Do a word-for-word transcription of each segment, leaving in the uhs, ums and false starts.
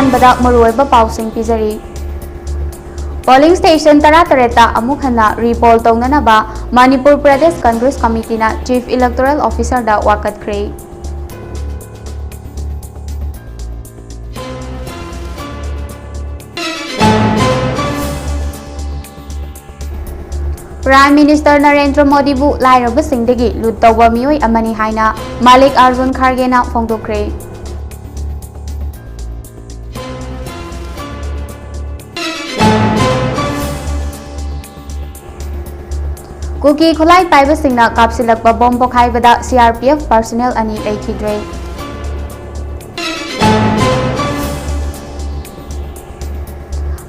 ꯑꯍꯥꯟꯕꯗ ꯃꯔꯨꯑꯣꯏꯕ ꯄꯥꯎꯁꯤꯡ ꯄꯤꯖꯔꯤ꯫ Polling station ꯇꯔꯥꯇꯔꯦꯠꯇ ꯑꯃꯨꯛ ꯍꯟꯅ ꯔꯤꯄꯣꯜ ꯇꯧꯅꯅꯕ Manipur Pradesh Congress ꯀꯃꯤꯇꯤꯅ Chief Electoral Officerꯗ ꯋꯥꯀꯠꯈ꯭ꯔꯦ꯫ Prime Minister Narendra ꯃꯣꯗꯤꯕꯨ ꯂꯥꯏꯔꯕꯁꯤꯡꯗꯒꯤ ꯂꯨꯠ ꯇꯧꯕ ꯃꯤꯑꯣꯏ ꯑꯃꯅꯤ ꯍꯥꯏꯅ ꯃꯥꯂꯤꯛ ꯑꯥꯔꯖꯨꯟ ꯈꯥꯔꯒꯦꯅ ꯐꯣꯡꯗꯣꯛꯈ꯭ꯔꯦ꯫ ꯀꯨꯀꯤ ꯈꯨꯠꯂꯥꯏ ꯄꯥꯏꯕꯁꯤꯡꯅ ꯀꯥꯞꯁꯤꯜꯂꯛꯄ bomb ꯄꯣꯈꯥꯏꯕꯗ C R P F personnel ꯑꯅꯤ ꯂꯩꯈꯤꯗ꯭ꯔꯦ꯫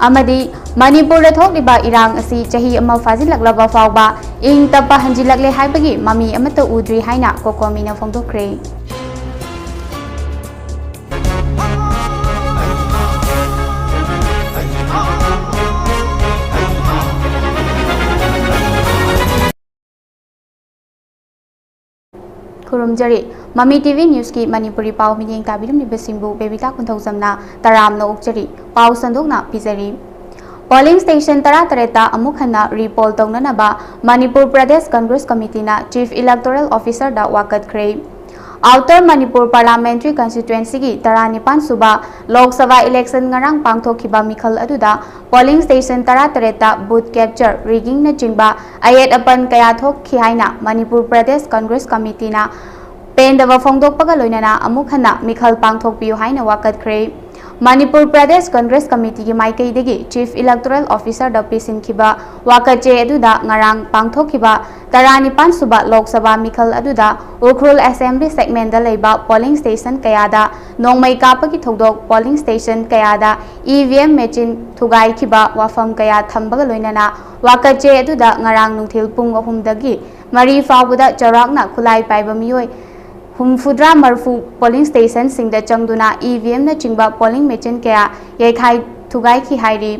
ꯑꯃꯗꯤ ꯃꯅꯤꯄꯨꯔꯗ ꯊꯣꯛꯂꯤꯕ ꯏꯔꯥꯡ ꯑꯁꯤ ꯆꯍꯤ ꯑꯃ ꯐꯥꯖꯤꯜꯂꯛꯂꯕ ꯐꯥꯎꯕ ꯏꯪ ꯇꯞꯄ ꯍꯟꯖꯤꯜꯂꯛꯂꯦ ꯍꯥꯏꯕꯒꯤ ꯃꯃꯤ ꯑꯃꯠꯇ ꯎꯗ꯭ꯔꯤ ꯍꯥꯏꯅ ꯀꯣꯀꯣꯃꯤꯅ ꯐꯣꯡꯗꯣꯛꯈ꯭ꯔꯦ꯫ ꯈꯨꯔꯨꯝꯖꯔꯤ꯫ ꯃꯃꯤ T V Newsꯀꯤ ꯃꯅꯤꯄꯨꯔꯤ ꯄꯥꯎ ꯃꯤꯠꯌꯦꯡ ꯇꯥꯕꯤꯔꯝꯂꯤꯕꯁꯤꯡꯕꯨ ꯕꯦꯕꯤꯇꯥ ꯀꯨꯟꯊꯧꯖꯝꯅ ꯇꯔꯥꯝꯅ ꯑꯣꯛꯆꯔꯤ꯫ ꯄꯥꯎ ꯁꯟꯗꯣꯛꯅ ꯄꯤꯖꯔꯤ꯫ Polling station ꯇꯔꯥꯇꯔꯦꯠꯇ ꯑꯃꯨꯛ ꯍꯟꯅ ꯔꯤꯄꯣꯜ ꯇꯧꯅꯅꯕ Manipur Pradesh Congress ꯀꯃꯤꯇꯤꯅ Chief Electoral Officerꯗ ꯋꯥꯀꯠꯈ꯭ꯔꯦ꯫ Outer Manipur Parliamentary Constituencyꯒꯤ ꯇꯔꯥꯅꯤꯄꯥꯟ ꯁꯨꯕ ꯂꯣꯛ ꯁꯚꯥ election ꯉꯔꯥꯡ ꯄꯥꯡꯊꯣꯛꯈꯤꯕ ꯃꯤꯈꯜ ꯑꯗꯨꯗ polling station ꯇꯔꯥꯇꯔꯦꯠꯇ booth capture, riggingꯅꯆꯤꯡꯕ ꯑꯌꯦꯠ ꯑꯄꯟ ꯀꯌꯥ ꯊꯣꯛꯈꯤ ꯍꯥꯏꯅ ꯃꯅꯤꯄꯨꯔ ꯄ꯭ꯔꯗꯦꯁ ꯀꯪꯒ꯭ꯔꯦꯁ ꯀꯃꯤꯇꯤꯅ ꯄꯦꯟꯗꯕ ꯐꯣꯡꯗꯣꯛꯄꯒ ꯂꯣꯏꯅꯅ ꯑꯃꯨꯛ ꯍꯟꯅ ꯃꯤꯈꯜ ꯄꯥꯡꯊꯣꯛꯄꯤꯌꯨ ꯍꯥꯏꯅ ꯋꯥꯀꯠꯈ꯭ꯔꯦ꯫ ꯃꯅꯤꯄꯨꯔ ꯄ꯭ꯔꯗꯦꯁ ꯀꯪꯒ꯭ꯔꯦꯁ ꯀꯃꯤꯇꯤꯒꯤ ꯃꯥꯏꯀꯩꯗꯒꯤ Chief Electoral Officerꯗ ꯄꯤꯁꯤꯟꯈꯤꯕ ꯋꯥꯀꯠꯆꯦ ꯑꯗꯨꯗ ꯉꯔꯥꯡ ꯄꯥꯡꯊꯣꯛꯈꯤꯕ ꯇꯔꯥꯅꯤꯄꯥꯟ ꯁꯨꯕ ꯂꯣꯛ ꯁꯚꯥ ꯃꯤꯈꯜ ꯑꯗꯨꯗ ꯎꯈ꯭ꯔꯨꯜ Assembly Segmentꯗ ꯂꯩꯕ polling station ꯀꯌꯥꯗ ꯅꯣꯡꯃꯩ ꯀꯥꯞꯄꯒꯤ ꯊꯧꯗꯣꯛ, polling station ꯀꯌꯥꯗ E V M machine ꯊꯨꯒꯥꯏꯈꯤꯕ ꯋꯥꯐꯝ ꯀꯌꯥ ꯊꯝꯕꯒ ꯂꯣꯏꯅꯅ ꯋꯥꯀꯠꯆꯦ ꯑꯗꯨꯗ ꯉꯔꯥꯡ ꯅꯨꯡꯊꯤꯜ ꯄꯨꯡ ꯑꯍꯨꯝꯗꯒꯤ ꯃꯔꯤ ꯐꯥꯎꯕꯗ ꯆꯥꯎꯔꯥꯛꯅ ꯈꯨꯠꯂꯥꯏ ꯄꯥꯏꯕ ꯃꯤꯑꯣꯏ ꯍꯨꯝꯐꯨꯇꯔꯥ ꯃꯔꯐꯨ polling stationꯁꯤꯡꯗ ꯆꯪꯗꯨꯅ E V Mꯅꯆꯤꯡꯕ polling machine ꯀꯌꯥ ꯌꯩꯈꯥꯏ ꯊꯨꯒꯥꯏꯈꯤ ꯍꯥꯏꯔꯤ꯫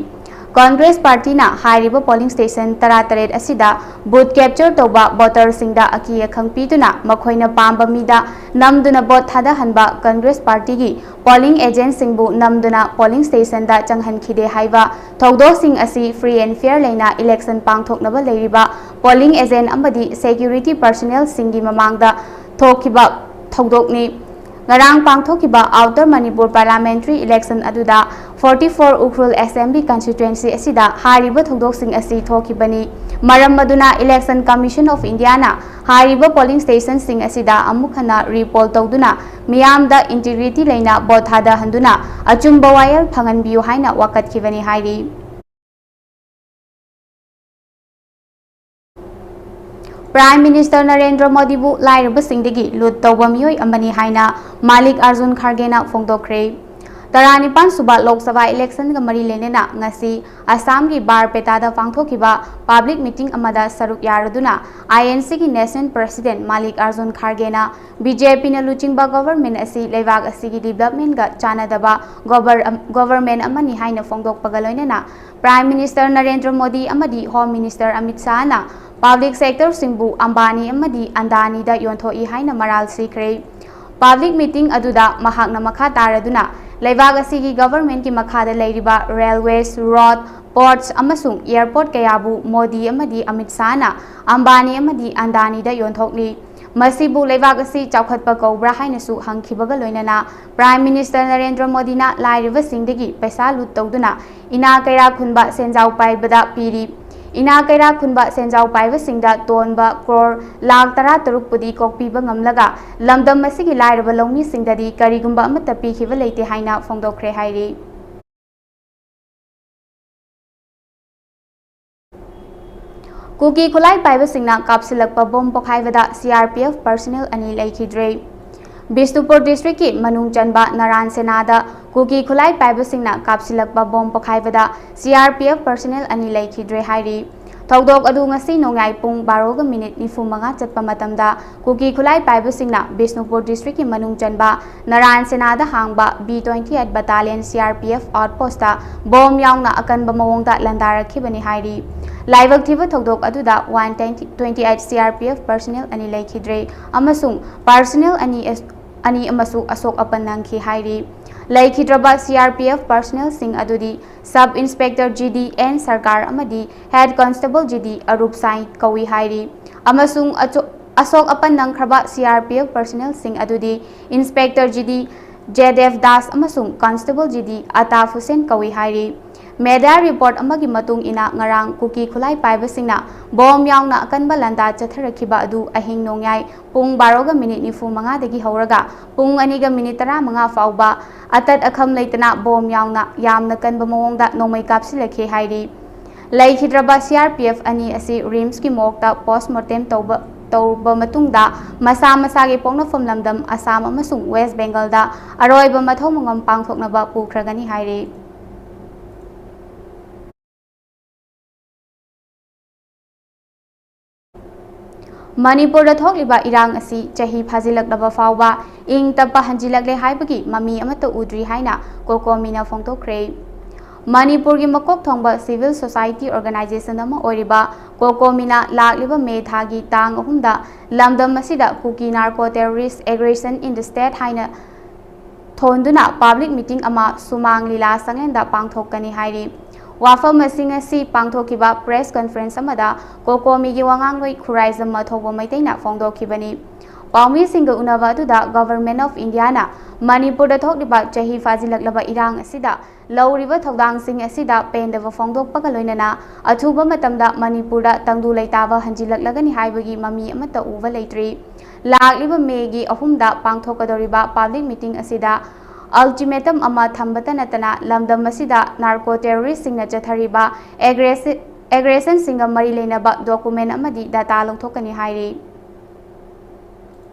ꯀꯪꯒ꯭ꯔꯦꯁ ꯄꯥꯔꯇꯤꯅ ꯍꯥꯏꯔꯤꯕ ꯄꯣꯂꯤꯡ ꯁ꯭ꯇꯦꯁꯟ ꯇꯔꯥꯇꯔꯦꯠ ꯑꯁꯤꯗ ꯕꯨꯊ ꯀꯦꯞꯆꯔ ꯇꯧꯕ ꯚꯣꯇꯔꯁꯤꯡꯗ ꯑꯀꯤ ꯑꯈꯪ ꯄꯤꯗꯨꯅ ꯃꯈꯣꯏꯅ ꯄꯥꯝꯕ ꯃꯤꯗ ꯅꯝꯗꯨꯅ ꯚꯣꯠ ꯊꯥꯗꯍꯟꯕ ꯀꯪꯒ꯭ꯔꯦꯁ ꯄꯥꯔꯇꯤꯒꯤ ꯄꯣꯂꯤꯡ ꯑꯦꯖꯦꯟꯠꯁꯤꯡꯕꯨ ꯅꯝꯗꯨꯅ ꯄꯣꯂꯤꯡ ꯁ꯭ꯇꯦꯁꯟꯗ ꯆꯪꯍꯟꯈꯤꯗꯦ ꯍꯥꯏꯕ ꯊꯧꯗꯣꯛꯁꯤꯡ ꯑꯁꯤ ꯐ꯭ꯔꯤ ꯑꯦꯟ ꯐꯤꯌꯔ ꯂꯩꯅ ꯏꯂꯦꯛꯁꯟ ꯄꯥꯡꯊꯣꯛꯅꯕ ꯂꯩꯔꯤꯕ ꯄꯣꯂꯤꯡ ꯑꯦꯖꯦꯟꯠ ꯑꯃꯗꯤ ꯁꯦꯀ꯭ꯌꯨꯔꯤꯇꯤ ꯄꯔꯁꯅꯦꯜꯁꯤꯡꯒꯤ ꯃꯃꯥꯡꯗ ꯊꯣꯛꯈꯤꯕ ꯊꯧꯗꯣꯛꯅꯤ꯫ ꯉꯔꯥꯡ ꯄꯥꯡꯊꯣꯛꯈꯤꯕ ꯑꯥꯎꯇꯔ ꯃꯅꯤꯄꯨꯔ ꯄꯥꯔꯂꯥꯃꯦꯟꯇꯔꯤ ꯏꯂꯦꯛꯁꯟ ꯑꯗꯨꯗ forty four Ukhrul assembly constituency ꯑꯁꯤꯗ ꯍꯥꯏꯔꯤꯕ ꯊꯧꯗꯣꯛꯁꯤꯡ ꯑꯁꯤ ꯊꯣꯛꯈꯤꯕꯅꯤ꯫ ꯃꯔꯝ ꯑꯗꯨꯅ ꯏꯂꯦꯛꯁꯟ ꯀꯃꯤꯁꯟ ꯑꯣꯐ ꯏꯟꯗꯤꯌꯥꯅ ꯍꯥꯏꯔꯤꯕ ꯄꯣꯂꯤꯡ ꯁ꯭ꯇꯦꯁꯟꯁꯤꯡ ꯑꯁꯤꯗ ꯑꯃꯨꯛ ꯍꯟꯅ ꯔꯤꯄꯣꯜ ꯇꯧꯗꯨꯅ ꯃꯤꯌꯥꯝꯗ ꯏꯟꯇꯤꯒ꯭ꯔꯤꯇꯤ ꯂꯩꯅ ꯚꯣꯠ ꯊꯥꯗꯍꯟꯗꯨꯅ ꯑꯆꯨꯝꯕ ꯋꯥꯌꯦꯜ ꯐꯪꯍꯟꯕꯤꯌꯨ ꯍꯥꯏꯅ ꯋꯥꯀꯠꯈꯤꯕꯅꯤ ꯍꯥꯏꯔꯤ꯫ ꯄ꯭ꯔꯥꯏꯝ ꯃꯤꯅꯤꯁꯇꯔ ꯅꯔꯦꯟꯗ꯭ꯔ ꯃꯣꯗꯤꯕꯨ ꯂꯥꯏꯔꯕꯁꯤꯡꯗꯒꯤ ꯂꯨꯠ ꯇꯧꯕ ꯃꯤꯑꯣꯏ ꯑꯃꯅꯤ ꯍꯥꯏꯅ ꯃꯥꯂꯤꯛ ꯑꯥꯔꯖꯨꯟ ꯈꯥꯔꯒꯦꯅ ꯐꯣꯡꯗꯣꯛꯈ꯭ꯔꯦ꯫ ꯇꯔꯥꯅꯤꯄꯥꯟ ꯁꯨꯕ ꯂꯣꯛ ꯁꯚꯥ ꯏꯂꯦꯛꯁꯟꯒ ꯃꯔꯤ ꯂꯩꯅꯅ ꯉꯁꯤ ꯑꯁꯥꯝꯒꯤ ꯕꯥꯔꯄꯦꯇꯥꯗ ꯄꯥꯡꯊꯣꯛꯈꯤꯕ ꯄꯕ꯭ꯂꯤꯛ ꯃꯤꯇꯤꯡ ꯑꯃꯗ ꯁꯔꯨꯛ ꯌꯥꯔꯗꯨꯅ ꯑꯥꯏ ꯑꯦꯟ ꯁꯤꯒꯤ ꯅꯦꯁꯅꯦꯜ ꯄ꯭ꯔꯁꯤꯗꯦꯟꯠ ꯃꯥꯂꯤꯛ ꯑꯥꯔꯖꯨꯟ ꯈꯥꯔꯒꯦꯅ ꯕꯤ ꯖꯦ ꯄꯤꯅ ꯂꯨꯆꯤꯡꯕ ꯒꯣꯚꯔꯟꯃꯦꯟꯠ ꯑꯁꯤ ꯂꯩꯕꯥꯛ ꯑꯁꯤꯒꯤ ꯗꯤꯕ꯭ꯂꯞꯃꯦꯟꯠꯒ ꯆꯥꯟꯅꯗꯕ ꯒꯣꯚꯔ-, ꯒꯣꯚꯔꯟꯃꯦꯟꯠ ꯑꯃꯅꯤ ꯍꯥꯏꯅ ꯐꯣꯡꯗꯣꯛꯄꯒ ꯂꯣꯏꯅꯅ ꯄ꯭ꯔꯥꯏꯝ ꯃꯤꯅꯤꯁꯇꯔ ꯅꯔꯦꯟꯗ꯭ꯔ ꯃꯣꯗꯤ ꯑꯃꯗꯤ ꯍꯣꯝ ꯃꯤꯅꯤꯁꯇꯔ ꯑꯃꯤꯠ ꯁꯥꯍꯅ ꯄꯕ꯭ꯂꯤꯛ ꯁꯦꯛꯇꯔꯁꯤꯡꯕꯨ ꯑꯝꯕꯥꯅꯤ ꯑꯃꯗꯤ ꯑꯟꯗꯥꯅꯤꯗ ꯌꯣꯟꯊꯣꯛꯏ ꯍꯥꯏꯅ ꯃꯔꯥꯜ ꯁꯤꯈ꯭ꯔꯦ꯫ ꯄꯕ꯭ꯂꯤꯛ ꯃꯤꯇꯤꯡ ꯑꯗꯨꯗ ꯃꯍꯥꯛꯅ ꯃꯈꯥ ꯇꯥꯔꯗꯨꯅ ꯂꯩꯕꯥꯛ ꯑꯁꯤꯒꯤ ꯒꯣꯚꯔꯟꯃꯦꯟꯠꯀꯤ ꯃꯈꯥꯗ ꯂꯩꯔꯤꯕ ꯔꯦꯜꯋꯦꯁ, ꯔꯣꯗ, ꯄꯣꯔꯠꯁ ꯑꯃꯁꯨꯡ ꯑꯦꯌꯔꯄꯣꯔꯠ ꯀꯌꯥꯕꯨ ꯃꯣꯗꯤ ꯑꯃꯗꯤ ꯑꯃꯤꯠ ꯁꯥꯍꯅ ꯑꯝꯕꯥꯅꯤ ꯑꯃꯗꯤ ꯑꯟꯗꯥꯅꯤꯗ ꯌꯣꯟꯊꯣꯛꯂꯤ꯫ ꯃꯁꯤꯕꯨ ꯂꯩꯕꯥꯛ ꯑꯁꯤ ꯆꯥꯎꯈꯠꯄ ꯀꯧꯕ꯭ꯔꯥ ꯍꯥꯏꯅꯁꯨ ꯍꯪꯈꯤꯕꯒ ꯂꯣꯏꯅꯅ ꯄ꯭ꯔꯥꯏꯝ ꯃꯤꯅꯤꯁꯇꯔ ꯅꯔꯦꯟꯗ꯭ꯔ ꯃꯣꯗꯤꯅ ꯂꯥꯏꯔꯕꯁꯤꯡꯗꯒꯤ ꯄꯩꯁꯥ ꯂꯨꯠ ꯇꯧꯗꯨꯅ ꯏꯅꯥ ꯀꯩꯔꯥꯛ ꯈꯨꯟꯕ ꯁꯦꯟꯖꯥꯎ ꯄꯥꯏꯕꯗ ꯄꯤꯔꯤ꯫ ꯏꯅꯥ ꯀꯩꯔꯥꯛ ꯈꯨꯟꯕ ꯁꯦꯟꯖꯥꯎ ꯄꯥꯏꯕꯁꯤꯡꯗ ꯇꯣꯟꯕ ꯀ꯭ꯔꯣꯔ ꯂꯥꯈ ꯇꯔꯥꯇꯔꯨꯛ ꯄꯨꯗꯤ ꯀꯣꯛꯄꯤꯕ ꯉꯝꯂꯒ ꯂꯝꯗꯝ ꯑꯁꯤꯒꯤ ꯂꯥꯏꯔꯕ ꯂꯧꯃꯤꯁꯤꯡꯗꯗꯤ ꯀꯔꯤꯒꯨꯝꯕ ꯑꯃꯠꯇ ꯄꯤꯈꯤꯕ ꯂꯩꯇꯦ ꯍꯥꯏꯅ ꯐꯣꯡꯗꯣꯛꯈ꯭ꯔꯦ ꯍꯥꯏꯔꯤ꯫ ꯀꯨꯀꯤ ꯈꯨꯠꯂꯥꯏ ꯄꯥꯏꯕꯁꯤꯡꯅ ꯀꯥꯞꯁꯤꯜꯂꯛꯄ bomb ꯄꯣꯈꯥꯏꯕꯗ C R P F personal ꯑꯅꯤ ꯂꯩꯈꯤꯗ꯭ꯔꯦ꯫ ꯕꯤꯁꯅꯨꯄꯨꯔ ꯗꯤꯁꯇ꯭ꯔꯤꯛꯀꯤ ꯃꯅꯨꯡ ꯆꯟꯕ ꯅꯔꯥꯟ ꯁꯦꯅꯥꯗ ꯀꯨꯀꯤ ꯈꯨꯠꯂꯥꯏ ꯄꯥꯏꯕꯁꯤꯡꯅ ꯀꯥꯞꯁꯤꯜꯂꯛꯄ bomb ꯄꯣꯈꯥꯏꯕꯗ C R P F personal ꯑꯅꯤ ꯂꯩꯈꯤꯗ꯭ꯔꯦ ꯍꯥꯏꯔꯤ꯫ ꯊꯧꯗꯣꯛ ꯑꯗꯨ ꯉꯁꯤ ꯅꯣꯡꯌꯥꯏ ꯄꯨꯡ ꯕꯥꯔꯣꯒ ꯃꯤꯅꯤꯠ ꯅꯤꯐꯨ ꯃꯉꯥ ꯆꯠꯄ ꯃꯇꯝꯗ ꯀꯨꯀꯤ ꯈꯨꯠꯂꯥꯏ ꯄꯥꯏꯕꯁꯤꯡꯅ ꯕꯤꯁꯅꯨꯄꯨꯔ districtꯀꯤ ꯃꯅꯨꯡ ꯆꯟꯕ ꯅꯔꯥꯟ ꯁꯦꯅꯥꯗ ꯍꯥꯡꯕ B twenty eight Battalion C R P F outpostꯇ ꯕꯣꯝ ꯌꯥꯎꯅ ꯑꯀꯟꯕ ꯃꯑꯣꯡꯗ ꯂꯥꯟꯗꯥꯔꯛꯈꯤꯕꯅꯤ ꯍꯥꯏꯔꯤ꯫ ꯂꯥꯏꯕꯛ ꯊꯤꯕ ꯊꯧꯗꯣꯛ ꯑꯗꯨꯗ one twenty eight C R P F personnel ꯑꯅꯤ ꯂꯩꯈꯤꯗ꯭ꯔꯦ ꯑꯃꯁꯨꯡ personnel ꯑꯅꯤ ꯑꯅꯤ ꯑꯃꯁꯨ ꯑꯁꯣꯛ ꯑꯄꯟ ꯅꯪꯈꯤ ꯍꯥꯏꯔꯤ꯫ ꯂꯩꯈꯤꯗ꯭ꯔꯕ C R P F personnelꯁꯤꯡ ꯑꯗꯨꯗꯤ Sub Inspector G D N ꯁꯔꯀꯥꯔ ꯑꯃꯗꯤ Head Constable G D ꯑꯔꯨꯞ ꯁꯥꯏ ꯀꯧꯏ ꯍꯥꯏꯔꯤ꯫ ꯑꯃꯁꯨꯡ ꯑꯆꯣ-, ꯑꯁꯣꯛ ꯑꯄꯟ ꯅꯪꯈ꯭ꯔꯕ C R P F personnelꯁꯤꯡ ꯑꯗꯨꯗꯤ Inspector G D ꯖꯦꯗꯦꯕ ꯗꯥꯁ ꯑꯃꯁꯨꯡ Constable G D ꯑꯇꯥꯐ ꯍꯨꯁꯦꯟ ꯀꯧꯏ ꯍꯥꯏꯔꯤ꯫ Media report ꯑꯃꯒꯤ ꯃꯇꯨꯡ ꯏꯟꯅ ꯉꯔꯥꯡ ꯀꯨꯀꯤ ꯈꯨꯠꯂꯥꯏ ꯄꯥꯏꯕꯁꯤꯡꯅ ꯕꯣꯝ ꯌꯥꯎꯅ ꯑꯀꯟꯕ ꯂꯥꯟꯗꯥ ꯆꯠꯊꯔꯛꯈꯤꯕ ꯑꯗꯨ ꯑꯍꯤꯡ ꯅꯣꯡꯌꯥꯏ ꯄꯨꯡ ꯕꯥꯔꯣꯒ ꯃꯤꯅꯤꯠ ꯅꯤꯐꯨ ꯃꯉꯥꯗꯒꯤ ꯍꯧꯔꯒ ꯄꯨꯡ ꯑꯅꯤꯒ ꯃꯤꯅꯤꯠ ꯇꯔꯥꯃꯉꯥ ꯐꯥꯎꯕ ꯑꯇꯠ ꯑꯈꯝ ꯂꯩꯇꯅ ꯕꯣꯝ ꯌꯥꯎꯅ ꯌꯥꯝꯅ ꯀꯟꯕ ꯃꯑꯣꯡꯗ ꯅꯣꯡꯃꯩ ꯀꯥꯞꯁꯤꯜꯂꯛꯈꯤ ꯍꯥꯏꯔꯤ꯫ ꯂꯩꯈꯤꯗ꯭ꯔꯕ C R P F ꯑꯅꯤ ꯑꯁꯤ RIMSꯀꯤ morgueꯇ post mortem ꯇꯧꯕ, ꯇꯧꯔꯕ ꯃꯇꯨꯡꯗ ꯃꯁꯥ ꯃꯁꯥꯒꯤ ꯄꯣꯛꯅꯐꯝ ꯂꯝꯗꯝ ꯑꯁꯥꯝ ꯑꯃꯁꯨꯡ West Bengalꯗ ꯑꯔꯣꯏꯕ ꯃꯊꯧ ꯃꯉꯝ ꯄꯥꯡꯊꯣꯛꯅꯕ ꯄꯨꯈ꯭ꯔꯒꯅꯤ ꯍꯥꯏꯔꯤ꯫ ꯃꯅꯤꯄꯨꯔꯗ ꯊꯣꯛꯂꯤꯕ ꯏꯔꯥꯡ ꯑꯁꯤ ꯆꯍꯤ ꯐꯥꯖꯤꯜꯂꯛꯂꯕ ꯐꯥꯎꯕ ꯏꯪ ꯇꯞꯄ ꯍꯟꯖꯤꯜꯂꯛꯂꯦ ꯍꯥꯏꯕꯒꯤ ꯃꯃꯤ ꯑꯃꯠꯇ ꯎꯗ꯭ꯔꯤ ꯍꯥꯏꯅ COCOMIꯅ ꯐꯣꯡꯗꯣꯛꯈ꯭ꯔꯦ꯫ ꯃꯅꯤꯄꯨꯔꯒꯤ ꯃꯀꯣꯛ ꯊꯣꯡꯕ civil society organization ꯑꯃ ꯑꯣꯏꯔꯤꯕ COCOMIꯅ ꯂꯥꯛꯂꯤꯕ ꯃꯦ ꯊꯥꯒꯤ ꯇꯥꯡ ꯑꯍꯨꯝꯗ ꯂꯝꯗꯝ ꯑꯁꯤꯗ ꯀꯨꯀꯤ narco terrorist aggression in the state ꯍꯥꯏꯅ ꯊꯣꯟꯗꯨꯅ public meeting ꯑꯃ ꯁꯨꯃꯥꯡ ꯂꯤꯂꯥ ꯁꯪꯂꯦꯟꯗ ꯄꯥꯡꯊꯣꯛꯀꯅꯤ ꯍꯥꯏꯔꯤ꯫ ꯋꯥꯐꯝ ꯑꯁꯤꯡ ꯑꯁꯤ ꯄꯥꯡꯊꯣꯛꯈꯤꯕ press conference ꯑꯃꯗ COCOMIꯒꯤ ꯋꯥꯉꯥꯡꯂꯣꯏ ꯈꯨꯔꯥꯏꯖꯝ ꯃꯊꯧꯕ ꯃꯩꯇꯩꯅ ꯐꯣꯡꯗꯣꯛꯈꯤꯕꯅꯤ꯫ ꯄꯥꯎꯃꯤꯁꯤꯡꯒ ꯎꯅꯕ ꯑꯗꯨꯗ Government of Indiaꯅ ꯃꯅꯤꯄꯨꯔꯗ ꯊꯣꯛꯂꯤꯕ ꯆꯍꯤ ꯐꯥꯖꯤꯜꯂꯛꯂꯕ ꯏꯔꯥꯡ ꯑꯁꯤꯗ ꯂꯧꯔꯤꯕ ꯊꯧꯗꯥꯡꯁꯤꯡ ꯑꯁꯤꯗ ꯄꯦꯟꯗꯕ ꯐꯣꯡꯗꯣꯛꯄꯒ ꯂꯣꯏꯅꯅ ꯑꯊꯨꯕ ꯃꯇꯝꯗ ꯃꯅꯤꯄꯨꯔꯗ ꯇꯪꯗꯨ ꯂꯩꯇꯥꯕ ꯍꯟꯖꯤꯜꯂꯛꯂꯒꯅꯤ ꯍꯥꯏꯕꯒꯤ ꯃꯃꯤ ꯑꯃꯠꯇ ꯎꯕ ꯂꯩꯇ꯭ꯔꯤ꯫ ꯂꯥꯛꯂꯤꯕ ꯃꯦꯒꯤ ꯑꯍꯨꯝꯗ ꯄꯥꯡꯊꯣꯛꯀꯗꯧꯔꯤꯕ public meeting ꯑꯁꯤꯗ ultimatum ꯑꯃ ꯊꯝꯕꯇ ꯅꯠꯇꯅ ꯂꯝꯗꯝ ꯑꯁꯤꯗ narco terroristꯁꯤꯡꯅ ꯆꯠꯊꯔꯤꯕ aggress-, aggressionꯁꯤꯡꯒ ꯃꯔꯤ ꯂꯩꯅꯕ document ꯑꯃꯗꯤ data ꯂꯧꯊꯣꯛꯀꯅꯤ ꯍꯥꯏꯔꯤ꯫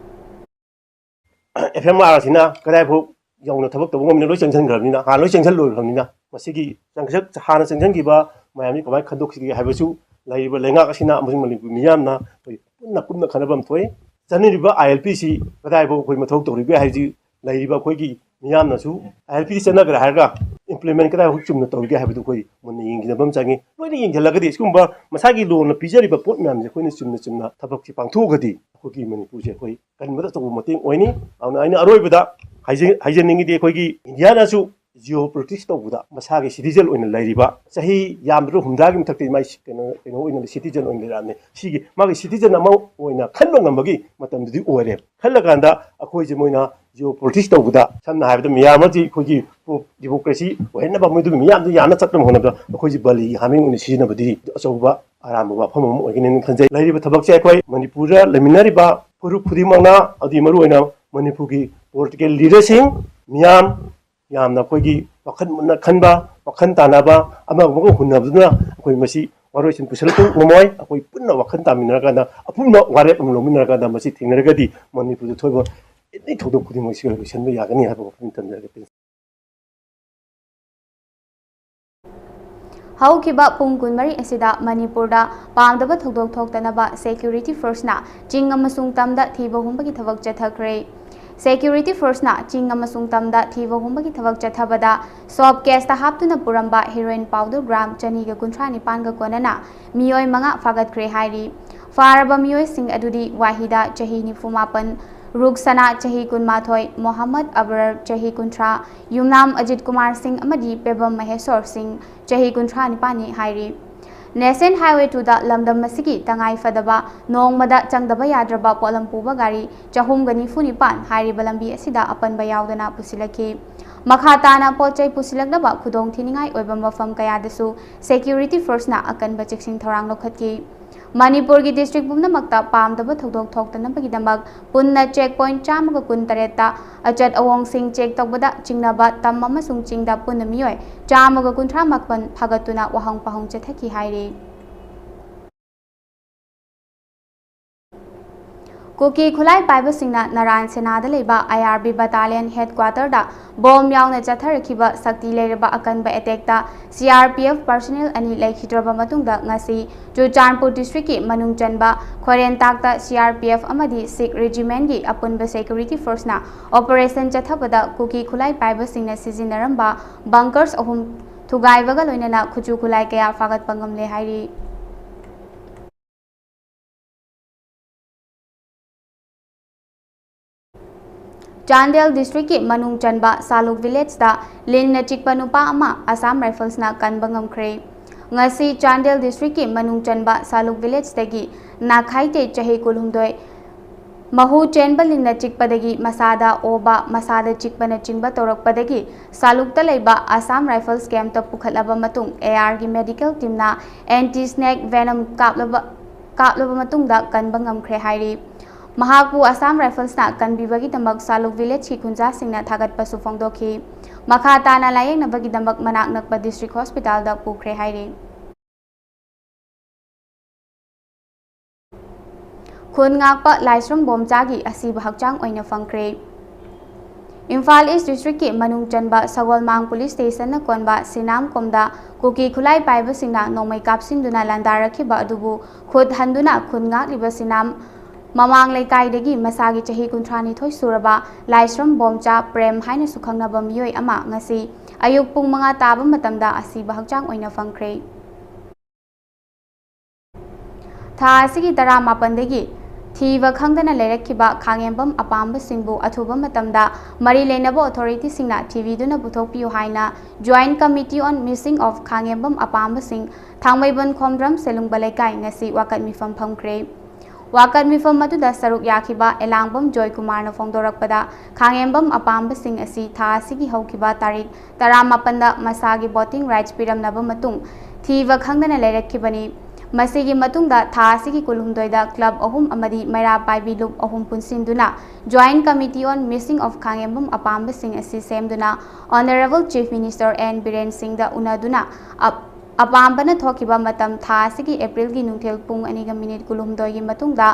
FMR ꯑꯁꯤꯅ ꯀꯗꯥꯏꯐꯥꯎ ꯌꯧꯅ ꯊꯕꯛ ꯇꯧꯕ ꯉꯝꯃꯤꯅꯣ? ꯂꯣꯏ ꯆꯪꯁꯤꯟꯈ꯭ꯔꯕꯅꯤꯅ, ꯍꯥꯟꯅ ꯂꯣꯏ ꯆꯪꯁꯤꯜꯂꯣꯏꯈ꯭ꯔꯕꯅꯤꯅ, ꯃꯁꯤꯒꯤ ꯆꯪꯁꯛ-, ꯍꯥꯟꯅ ꯆꯪꯁꯤꯟꯈꯤꯕ ꯃꯌꯥꯝꯁꯤ ꯀꯃꯥꯏꯅ ꯈꯟꯗꯣꯛꯁꯤꯒꯦ ꯍꯥꯏꯕꯁꯨ ꯂꯩꯔꯤꯕ ꯂꯩꯉꯥꯛ ꯑꯁꯤꯅ ꯑꯃꯁꯨꯡ ꯃꯅꯤꯄꯨꯔ ꯃꯤꯌꯥꯝꯅ ꯑꯩꯈꯣꯏ ꯄꯨꯟꯅ ꯀꯨꯞꯅ ꯈꯟꯅꯕ ꯑꯃ ꯊꯣꯛꯏ꯫ ꯆꯠꯅꯔꯤꯕ ꯑꯥꯏ ꯑꯦꯜ ꯄꯤꯁꯤ ꯀꯗꯥꯏꯐꯥꯎ ꯑꯩꯈꯣꯏ ꯃꯊꯧ ꯇꯧꯔꯤꯒꯦ ꯍꯥꯏꯕꯁꯤ ꯂꯩꯔꯤꯕ ꯑꯩꯈꯣꯏꯒꯤ ꯃꯤꯌꯥꯝꯅꯁꯨ ꯑꯥꯏ ꯑꯦꯜ ꯄꯤꯗ ꯆꯠꯅꯈ꯭ꯔꯦ ꯍꯥꯏꯔꯒ implement ꯀꯗꯥꯏꯐꯥꯎ ꯆꯨꯝꯅ ꯇꯧꯔꯤꯒꯦ ꯍꯥꯏꯕꯗꯨ ꯑꯩꯈꯣꯏ ꯃꯨꯟꯅ ꯌꯦꯡꯁꯤꯟꯅꯕ ꯑꯃ ꯆꯪꯉꯤ꯫ ꯂꯣꯏꯅ ꯌꯦꯡꯁꯤꯜꯂꯒꯗꯤ ꯁꯤꯒꯨꯝꯕ ꯃꯁꯥꯒꯤ ꯂꯣꯅ ꯄꯤꯖꯔꯤꯕ ꯄꯣꯠ ꯃꯌꯥꯝꯁꯦ ꯑꯩꯈꯣꯏꯅ ꯆꯨꯝꯅ ꯆꯨꯝꯅ ꯊꯕꯛꯁꯤ ꯄꯥꯡꯊꯣꯛꯑꯒꯗꯤ ꯑꯩꯈꯣꯏꯒꯤ ꯃꯅꯤꯄꯨꯔꯁꯦ ꯑꯩꯈꯣꯏ ꯀꯟꯕꯗ ꯑꯆꯧꯕ ꯃꯇꯦꯡ ꯑꯣꯏꯅꯤ꯫ ꯑꯗꯨꯅ ꯑꯩꯅ ꯑꯔꯣꯏꯕꯗ ꯍꯥꯏꯖ-, ꯍꯥꯏꯖꯅꯤꯡꯉꯤꯗꯤ ꯑꯩꯈꯣꯏꯒꯤ ꯏꯟꯗꯤꯌꯥꯅꯁꯨ ꯖꯤꯑꯣ ꯄꯣꯂꯤꯇꯤꯛꯁ ꯇꯧꯕꯗ ꯃꯁꯥꯒꯤ ꯁꯤꯇꯤꯖꯟ ꯑꯣꯏꯅ ꯂꯩꯔꯤꯕ ꯆꯍꯤ ꯌꯥꯝꯗ꯭ꯔꯕ ꯍꯨꯝꯗ꯭ꯔꯥꯒꯤ ꯃꯊꯛꯇ ꯃꯥꯏ ꯀꯩꯅꯣ, ꯀꯩꯅꯣ ꯑꯣꯏꯅ ꯁꯤꯇꯤꯖꯟ ꯑꯣꯏꯅ ꯂꯩꯔꯛꯑꯕꯅꯤ꯫ ꯁꯤꯒꯤ ꯃꯥꯒꯤ ꯁꯤꯇꯤꯖꯟ ꯑꯃ ꯑꯣꯏꯅ ꯈꯟꯕ ꯉꯝꯕꯒꯤ ꯃꯇꯝꯗꯨꯗꯤ ꯑꯣꯏꯔꯦ꯫ ꯈꯜꯂꯀꯥꯟꯗ ꯑꯩꯈꯣꯏꯁꯦ ꯃꯣꯏꯅ ꯖꯤꯑꯣ ꯄꯣꯂꯤꯇꯤꯛꯁ ꯇꯧꯕꯗ ꯁꯝꯅ ꯍꯥꯏꯔꯕꯗ ꯃꯤꯌꯥꯝ ꯑꯃꯗꯤ ꯑꯩꯈꯣꯏꯒꯤ ꯗꯤꯃꯣꯀ꯭ꯔꯦꯁꯤ ꯑꯣꯏꯍꯟꯅꯕ ꯃꯣꯏꯗꯨꯒꯤ ꯃꯤꯌꯥꯝꯗꯨ ꯌꯥꯝꯅ ꯆꯠꯅꯕ ꯍꯣꯠꯅꯕꯗ ꯑꯩꯈꯣꯏꯁꯦ ꯕꯂꯤꯒꯤ ꯍꯥꯃꯦꯡ ꯑꯣꯏꯅ ꯁꯤꯖꯤꯟꯅꯕꯗꯤ ꯑꯆꯧꯕ ꯑꯔꯥꯟꯕ ꯋꯥꯐꯝ ꯑꯃ ꯑꯣꯏꯒꯅꯤ ꯈꯟꯖꯩ꯫ ꯂꯩꯔꯤꯕ ꯊꯕꯛꯁꯦ ꯑꯩꯈꯣꯏ ꯃꯅꯤꯄꯨꯔꯗ ꯂꯩꯃꯤꯟꯅꯔꯤꯕ ꯐꯨꯔꯨꯞ ꯈꯨꯗꯤꯡꯃꯛꯅ, ꯑꯗꯨꯒꯤ ꯃꯔꯨꯑꯣꯏꯅ ꯃꯅꯤꯄꯨꯔꯒꯤ ꯄꯣꯂꯤꯇꯤꯀꯦꯜ ꯂꯤꯗꯔꯁꯤꯡ ꯃꯤꯌꯥꯝ ꯌꯥꯝꯅ ꯑꯩꯈꯣꯏꯒꯤ ꯋꯥꯈꯜ ꯃꯨꯟꯅ ꯈꯟꯕ, ꯋꯥꯈꯜ ꯇꯥꯟꯅꯕ, ꯑꯃꯒ ꯑꯃꯒ ꯍꯨꯟꯅꯕꯗꯨꯅ ꯑꯩꯈꯣꯏ ꯃꯁꯤ ꯋꯥꯔꯣꯏꯁꯤꯟ ꯄꯨꯁꯤꯜꯂꯛꯄ ꯉꯝꯃꯣꯏ꯫ ꯑꯩꯈꯣꯏ ꯄꯨꯟꯅ ꯋꯥꯈꯜ ꯇꯥꯃꯤꯟꯅꯔꯀꯥꯟꯗ ꯑꯄꯨꯟꯕ ꯋꯥꯔꯦꯞ ꯑꯃ ꯂꯧꯃꯤꯟꯅꯔꯀꯥꯟꯗ ꯃꯁꯤ ꯊꯦꯡꯅꯔꯒꯗꯤ ꯃꯅꯤꯄꯨꯔꯗ ꯊꯣꯛꯏꯕ ꯑꯦꯅꯤ ꯊꯧꯗꯣꯛ ꯈꯨꯗꯤꯡꯃꯛꯁꯤ ꯂꯣꯏꯁꯤꯟꯕ ꯌꯥꯒꯅꯤ ꯍꯥꯏꯕ ꯋꯥꯐꯝ ꯊꯝꯖꯔꯒꯦ꯫ ꯍꯧꯈꯤꯕ ꯄꯨꯡ ꯀꯨꯟꯃꯔꯤ ꯑꯁꯤꯗ ꯃꯅꯤꯄꯨꯔꯗ ꯄꯥꯝꯗꯕ ꯊꯧꯗꯣꯛ ꯊꯣꯛꯇꯅꯕ ꯁꯦꯀ꯭ꯌꯨꯔꯤꯇꯤ ꯐꯣꯔꯁꯅ ꯆꯤꯡ ꯑꯃꯁꯨꯡ ꯇꯝꯗ ꯊꯤꯕ ꯍꯨꯝꯕꯒꯤ ꯊꯕꯛ ꯆꯠꯊꯈ꯭ꯔꯦ꯫ ꯁꯦꯀ꯭ꯌꯨꯔꯤꯇꯤ ꯐꯣꯔꯁꯅ ꯆꯤꯡ ꯑꯃꯁꯨꯡ ꯇꯝꯗ ꯊꯤꯕ ꯍꯨꯝꯕꯒꯤ ꯊꯕꯛ ꯆꯠꯊꯕꯗ ꯁꯣꯞ ꯀꯦꯁꯇ ꯍꯥꯞꯇꯨꯅ ꯄꯨꯔꯝꯕ ꯍꯦꯔꯣꯏꯟ ꯄꯥꯎꯗꯔ ꯒ꯭ꯔꯥꯝ ꯆꯅꯤꯒ ꯀꯨꯟꯊ꯭ꯔꯥ ꯅꯤꯄꯥꯟꯒ ꯀꯣꯟꯅꯅ ꯃꯤꯑꯣꯏ ꯃꯉꯥ ꯐꯥꯒꯠꯈ꯭ꯔꯦ ꯍꯥꯏꯔꯤ꯫ ꯐꯥꯔꯕ ꯃꯤꯑꯣꯏꯁꯤꯡ ꯑꯗꯨꯗꯤ ꯋꯥꯍꯤꯗ ꯆꯍꯤ ꯅꯤꯐꯨ ꯃꯥꯄꯟ, ꯔꯨꯛꯁꯅꯥ ꯆꯍꯤ ꯀꯨꯟꯃꯥꯊꯣꯏ, ꯃꯣꯍꯝꯃꯗ ꯑꯕꯔꯔ ꯆꯍꯤ ꯀꯨꯟꯊ꯭ꯔꯥ, ꯌꯨꯝꯅꯥꯝ ꯑꯖꯤꯠ ꯀꯨꯃꯥꯔ ꯁꯤꯡ ꯑꯃꯗꯤ ꯄꯦꯕꯝ ꯃꯍꯦꯁꯣꯔ ꯁꯤꯡ ꯆꯍꯤ ꯀꯨꯟꯊ꯭ꯔꯥ ꯅꯤꯄꯥꯟꯅꯤ ꯍꯥꯏꯔꯤ꯫ ꯅꯦꯁꯅꯦꯜ ꯍꯥꯏꯋꯦ ꯇꯨꯗ ꯂꯝꯗꯝ ꯑꯁꯤꯒꯤ ꯇꯉꯥꯏ ꯐꯗꯕ ꯅꯣꯡꯃꯗ ꯆꯪꯗꯕ ꯌꯥꯗ꯭ꯔꯕ ꯄꯣꯠꯂꯝ ꯄꯨꯕ ꯒꯥꯔꯤ ꯆꯍꯨꯝꯒ ꯅꯤꯐꯨ ꯅꯤꯄꯥꯟ ꯍꯥꯏꯔꯤꯕ ꯂꯝꯕꯤ ꯑꯁꯤꯗ ꯑꯄꯟꯕ ꯌꯥꯎꯗꯅ ꯄꯨꯁꯤꯜꯂꯛꯈꯤ꯫ ꯃꯈꯥ ꯇꯥꯅ ꯄꯣꯠ ꯆꯩ ꯄꯨꯁꯤꯜꯂꯛꯅꯕ ꯈꯨꯗꯣꯡ ꯊꯤꯅꯤꯡꯉꯥꯏ ꯑꯣꯏꯕ ꯃꯐꯝ ꯀꯌꯥꯗꯁꯨ ꯁꯦꯀ꯭ꯌꯨꯔꯤꯇꯤ ꯐꯣꯔꯁꯅ ꯑꯀꯟꯕ ꯆꯦꯛꯁꯤꯟ ꯊꯧꯔꯥꯡ ꯂꯧꯈꯠꯈꯤ꯫ ꯃꯅꯤꯄꯨꯔꯒꯤ ꯗꯤꯁꯇ꯭ꯔꯤꯛ ꯄꯨꯝꯅꯃꯛꯇ ꯄꯥꯝꯗꯕ ꯊꯧꯗꯣꯛ ꯊꯣꯛꯇꯅꯕꯒꯤꯗꯃꯛ ꯄꯨꯟꯅ ꯆꯦꯛ ꯄꯣꯏꯟꯠ ꯆꯥꯝꯃꯒ ꯀꯨꯟꯇꯔꯦꯠꯇ ꯑꯆꯠ ꯑꯋꯣꯡꯁꯤꯡ ꯆꯦꯛ ꯇꯧꯕꯗ ꯆꯤꯡꯅꯕ ꯇꯝ ꯑꯃꯁꯨꯡ ꯆꯤꯡꯗ ꯄꯨꯟꯅ ꯃꯤꯑꯣꯏ ꯆꯥꯝꯃꯒ ꯀꯨꯟꯊ꯭ꯔꯥ ꯃꯥꯄꯟ ꯐꯥꯒꯠꯇꯨꯅ ꯋꯥꯍꯪ ꯄꯥꯎꯍꯪ ꯆꯠꯊꯈꯤ ꯍꯥꯏꯔꯤ꯫ ꯀꯨꯀꯤ ꯈꯨꯠꯂꯥꯏ ꯄꯥꯏꯕꯁꯤꯡꯅ ꯅꯔꯥꯟ ꯁꯦꯅꯥꯗ ꯂꯩꯕ ꯑꯥꯏ ꯑꯥꯔ ꯕꯤ ꯕꯇꯥꯂꯤꯌꯟ ꯍꯦꯗꯀ꯭ꯋꯥꯇꯔꯗ ꯕꯣꯝ ꯌꯥꯎꯅ ꯆꯠꯊꯔꯛꯈꯤꯕ ꯁꯛꯇꯤ ꯂꯩꯔꯕ ꯑꯀꯟꯕ ꯑꯦꯇꯦꯛꯇ C R P F personal ꯑꯅꯤ ꯂꯩꯈꯤꯗ꯭ꯔꯕ ꯃꯇꯨꯡꯗ ꯉꯁꯤ ꯆꯨꯔꯆꯥꯟꯄꯨꯔ ꯗꯤꯁꯇ꯭ꯔꯤꯛꯀꯤ ꯃꯅꯨꯡ ꯆꯟꯕ ꯈꯣꯏꯔꯦꯟꯇꯥꯛꯇ ꯁꯤ ꯑꯥꯔ ꯄꯤ ꯑꯦꯐ ꯑꯃꯗꯤ ꯁꯤꯈ ꯔꯦꯖꯤꯃꯦꯟꯒꯤ ꯑꯄꯨꯟꯕ ꯁꯦꯀ꯭ꯌꯨꯔꯤꯇꯤ ꯐꯣꯔꯁꯅ ꯑꯣꯄꯔꯦꯁꯟ ꯆꯠꯊꯕꯗ ꯀꯨꯀꯤ ꯈꯨꯠꯂꯥꯏ ꯄꯥꯏꯕꯁꯤꯡꯅ ꯁꯤꯖꯤꯟꯅꯔꯝꯕ ꯕꯪꯀꯔꯁ ꯑꯍꯨꯝ ꯊꯨꯒꯥꯏꯕꯒ ꯂꯣꯏꯅꯅ ꯈꯨꯠꯁꯨ ꯈꯨꯠꯂꯥꯏ ꯀꯌꯥ ꯐꯥꯒꯠꯄ ꯉꯝꯂꯦ ꯍꯥꯏꯔꯤ꯫ ꯆꯥꯟꯗꯦꯜ ꯗꯤꯁꯇ꯭ꯔꯤꯛꯀꯤ ꯃꯅꯨꯡ ꯆꯟꯕ ꯁꯥꯂꯨꯛ ꯚꯤꯂꯦꯖꯇ ꯂꯤꯟꯅ ꯆꯤꯛꯄ ꯅꯨꯄꯥ ꯑꯃ ꯑꯁꯥꯝ ꯔꯥꯏꯐꯜꯁꯅ ꯀꯟꯕ ꯉꯝꯈ꯭ꯔꯦ꯫ ꯉꯁꯤ ꯆꯥꯟꯗꯦꯜ ꯗꯤꯁꯇ꯭ꯔꯤꯛꯀꯤ ꯃꯅꯨꯡ ꯆꯟꯕ ꯁꯥꯂꯨꯛ ꯚꯤꯂꯦꯖꯇꯒꯤ ꯅꯥꯈꯥꯏꯇꯦ, ꯆꯍꯤ ꯀꯨꯟꯍꯨꯝꯗꯣꯏ, ꯃꯍꯨ ꯆꯦꯟꯕ ꯂꯤꯟꯅ ꯆꯤꯛꯄꯗꯒꯤ ꯃꯁꯥꯗ ꯑꯣꯕ, ꯃꯁꯥꯗ ꯆꯤꯛꯄꯅꯆꯤꯡꯕ ꯇꯧꯔꯛꯄꯗꯒꯤ ꯁꯥꯂꯨꯛꯇ ꯂꯩꯕ ꯑꯁꯥꯝ ꯔꯥꯏꯐꯜꯁ ꯀꯦꯝꯞꯇ ꯄꯨꯈꯠꯂꯕ ꯃꯇꯨꯡ ꯑꯦ ꯑꯥꯔꯒꯤ ꯃꯦꯗꯤꯀꯦꯜ ꯇꯤꯝꯅ ꯑꯦꯟꯇꯤ ꯁ꯭ꯅꯦꯛ ꯚꯦꯅꯝ ꯀꯥꯞꯂꯕ, ꯀꯥꯞꯂꯕ ꯃꯇꯨꯡꯗ ꯀꯟꯕ ꯉꯝꯈ꯭ꯔꯦ ꯍꯥꯏꯔꯤ꯫ ꯃꯍꯥꯛꯄꯨ ꯑꯁꯥꯝ ꯔꯥꯏꯐꯜꯁꯅ ꯀꯟꯕꯤꯕꯒꯤꯗꯃꯛ ꯁꯥꯂꯨꯛ ꯚꯤꯂꯦꯖꯀꯤ ꯈꯨꯟꯖꯥꯁꯤꯡꯅ ꯊꯥꯒꯠꯄꯁꯨ ꯐꯣꯡꯗꯣꯛꯈꯤ꯫ ꯃꯈꯥ ꯇꯥꯅ ꯂꯥꯌꯦꯡꯅꯕꯒꯤꯗꯃꯛ ꯃꯅꯥꯛ ꯅꯛꯄ ꯗꯤꯁꯇ꯭ꯔꯤꯛ ꯍꯣꯁꯄꯤꯇꯥꯜꯗ ꯄꯨꯈ꯭ꯔꯦ ꯍꯥꯏꯔꯤ꯫ ꯈꯨꯟ ꯉꯥꯛꯄ ꯂꯥꯏꯁ꯭ꯔꯝ ꯕꯣꯝꯆꯥꯒꯤ ꯑꯁꯤꯕ ꯍꯛꯆꯥꯡ ꯑꯣꯏꯅ ꯐꯪꯈ꯭ꯔꯦ꯫ ꯏꯝꯐꯥꯜ ꯏꯁ ꯗꯤꯁꯇ꯭ꯔꯤꯛꯀꯤ ꯃꯅꯨꯡ ꯆꯟꯕ ꯁꯒꯣꯜꯃꯥꯡ ꯄꯨꯂꯤꯁ ꯁ꯭ꯇꯦꯁꯟꯅ ꯀꯣꯟꯕ ꯁꯤꯅꯥꯝ ꯀꯣꯝꯗ ꯀꯨꯀꯤ ꯈꯨꯠꯂꯥꯏ ꯄꯥꯏꯕꯁꯤꯡꯅ ꯅꯣꯡꯃꯩ ꯀꯥꯞꯁꯤꯟꯗꯨꯅ ꯂꯥꯟꯗꯥꯔꯛꯈꯤꯕ ꯑꯗꯨꯕꯨ ꯈꯨꯠ ꯍꯟꯗꯨꯅ ꯈꯨꯟ ꯉꯥꯛꯂꯤꯕ ꯁꯤꯅꯥꯝ ꯃꯃꯥꯡ ꯂꯩꯀꯥꯏꯗꯒꯤ ꯃꯁꯥꯒꯤ ꯆꯍꯤ ꯀꯨꯟꯊ꯭ꯔꯥ ꯅꯤꯊꯣꯏ ꯁꯨꯔꯕ ꯂꯥꯏꯁ꯭ꯔꯝ ꯕꯣꯝꯆꯥ ꯄ꯭ꯔꯦꯝ ꯍꯥꯏꯅꯁꯨ ꯈꯪꯅꯕ ꯃꯤꯑꯣꯏ ꯑꯃ ꯉꯁꯤ ꯑꯌꯨꯛ ꯄꯨꯡ ꯃꯉꯥ ꯇꯥꯕ ꯃꯇꯝꯗ ꯑꯁꯤꯕ ꯍꯛꯆꯥꯡ ꯑꯣꯏꯅ ꯐꯪꯈ꯭ꯔꯦ꯫ ꯊꯥ ꯑꯁꯤꯒꯤ ꯇꯔꯥꯃꯥꯄꯟꯗꯒꯤ ꯊꯤꯕ ꯈꯪꯗꯅ ꯂꯩꯔꯛꯈꯤꯕ ꯈꯥꯉꯦꯝꯕꯝ ꯑꯄꯥꯝꯕꯁꯤꯡꯕꯨ ꯑꯊꯨꯕ ꯃꯇꯝꯗ ꯃꯔꯤ ꯂꯩꯅꯕ ꯑꯣꯊꯣꯔꯤꯇꯤꯁꯤꯡꯅ ꯊꯤꯕꯤꯗꯨꯅ ꯄꯨꯊꯣꯛꯄꯤꯌꯨ ꯍꯥꯏꯅ Joint Committee on Missing of ꯈꯥꯉꯦꯝꯕꯝ ꯑꯄꯥꯝꯕꯁꯤꯡ, ꯊꯥꯡꯃꯩꯕꯟ ꯈꯣꯝꯗ꯭ꯔꯝ ꯁꯦꯂꯨꯡꯕ ꯂꯩꯀꯥꯏ ꯉꯁꯤ ꯋꯥꯀꯠ ꯃꯤꯐꯝ ꯐꯝꯈ꯭ꯔꯦ꯫ ꯋꯥꯀꯠ ꯃꯤꯐꯝ ꯑꯗꯨꯗ ꯁꯔꯨꯛ ꯌꯥꯈꯤꯕ ꯑꯦꯂꯥꯡꯕꯝ ꯖꯣꯏꯀꯨꯃꯥꯔꯅ ꯐꯣꯡꯗꯣꯔꯛꯄꯗ, ꯈꯥꯉꯦꯝꯕꯝ ꯑꯄꯥꯝꯕꯁꯤꯡ ꯑꯁꯤ ꯊꯥ ꯑꯁꯤꯒꯤ ꯍꯧꯈꯤꯕ ꯇꯥꯔꯤꯛ ꯇꯔꯥꯃꯥꯄꯟꯗ ꯃꯁꯥꯒꯤ voting rights ꯄꯤꯔꯝꯂꯕ ꯃꯇꯨꯡ ꯊꯤꯕ ꯈꯪꯗꯅ ꯂꯩꯔꯛꯈꯤꯕꯅꯤ꯫ ꯃꯁꯤꯒꯤ ꯃꯇꯨꯡꯗ ꯊꯥ ꯑꯁꯤꯒꯤ ꯀꯨꯟꯍꯨꯝꯗꯣꯏꯗ club ꯑꯍꯨꯝ ꯑꯃꯗꯤ ꯃꯩꯔꯥ ꯄꯥꯏꯕꯤ ꯂꯨꯞ ꯑꯍꯨꯝ ꯄꯨꯟꯁꯤꯟꯗꯨꯅ Joint Committee on Missing of ꯈꯥꯉꯦꯝꯕꯝ ꯑꯄꯥꯝꯕꯁꯤꯡ ꯑꯁꯤ ꯁꯦꯝꯗꯨꯅ Honourable Chief Minister N Biren ꯁꯤꯡꯗ ꯎꯅꯗꯨꯅ ꯑꯞ-, ꯑꯄꯥꯝꯕꯅ ꯊꯣꯛꯈꯤꯕ ꯃꯇꯝ ꯊꯥ ꯑꯁꯤꯒꯤ ꯑꯦꯄ꯭ꯔꯤꯜꯒꯤ ꯅꯨꯡꯊꯤꯜ ꯄꯨꯡ ꯑꯅꯤꯒ ꯃꯤꯅꯤꯠ ꯀꯨꯟꯍꯨꯝꯗꯣꯏꯒꯤ ꯃꯇꯨꯡꯗ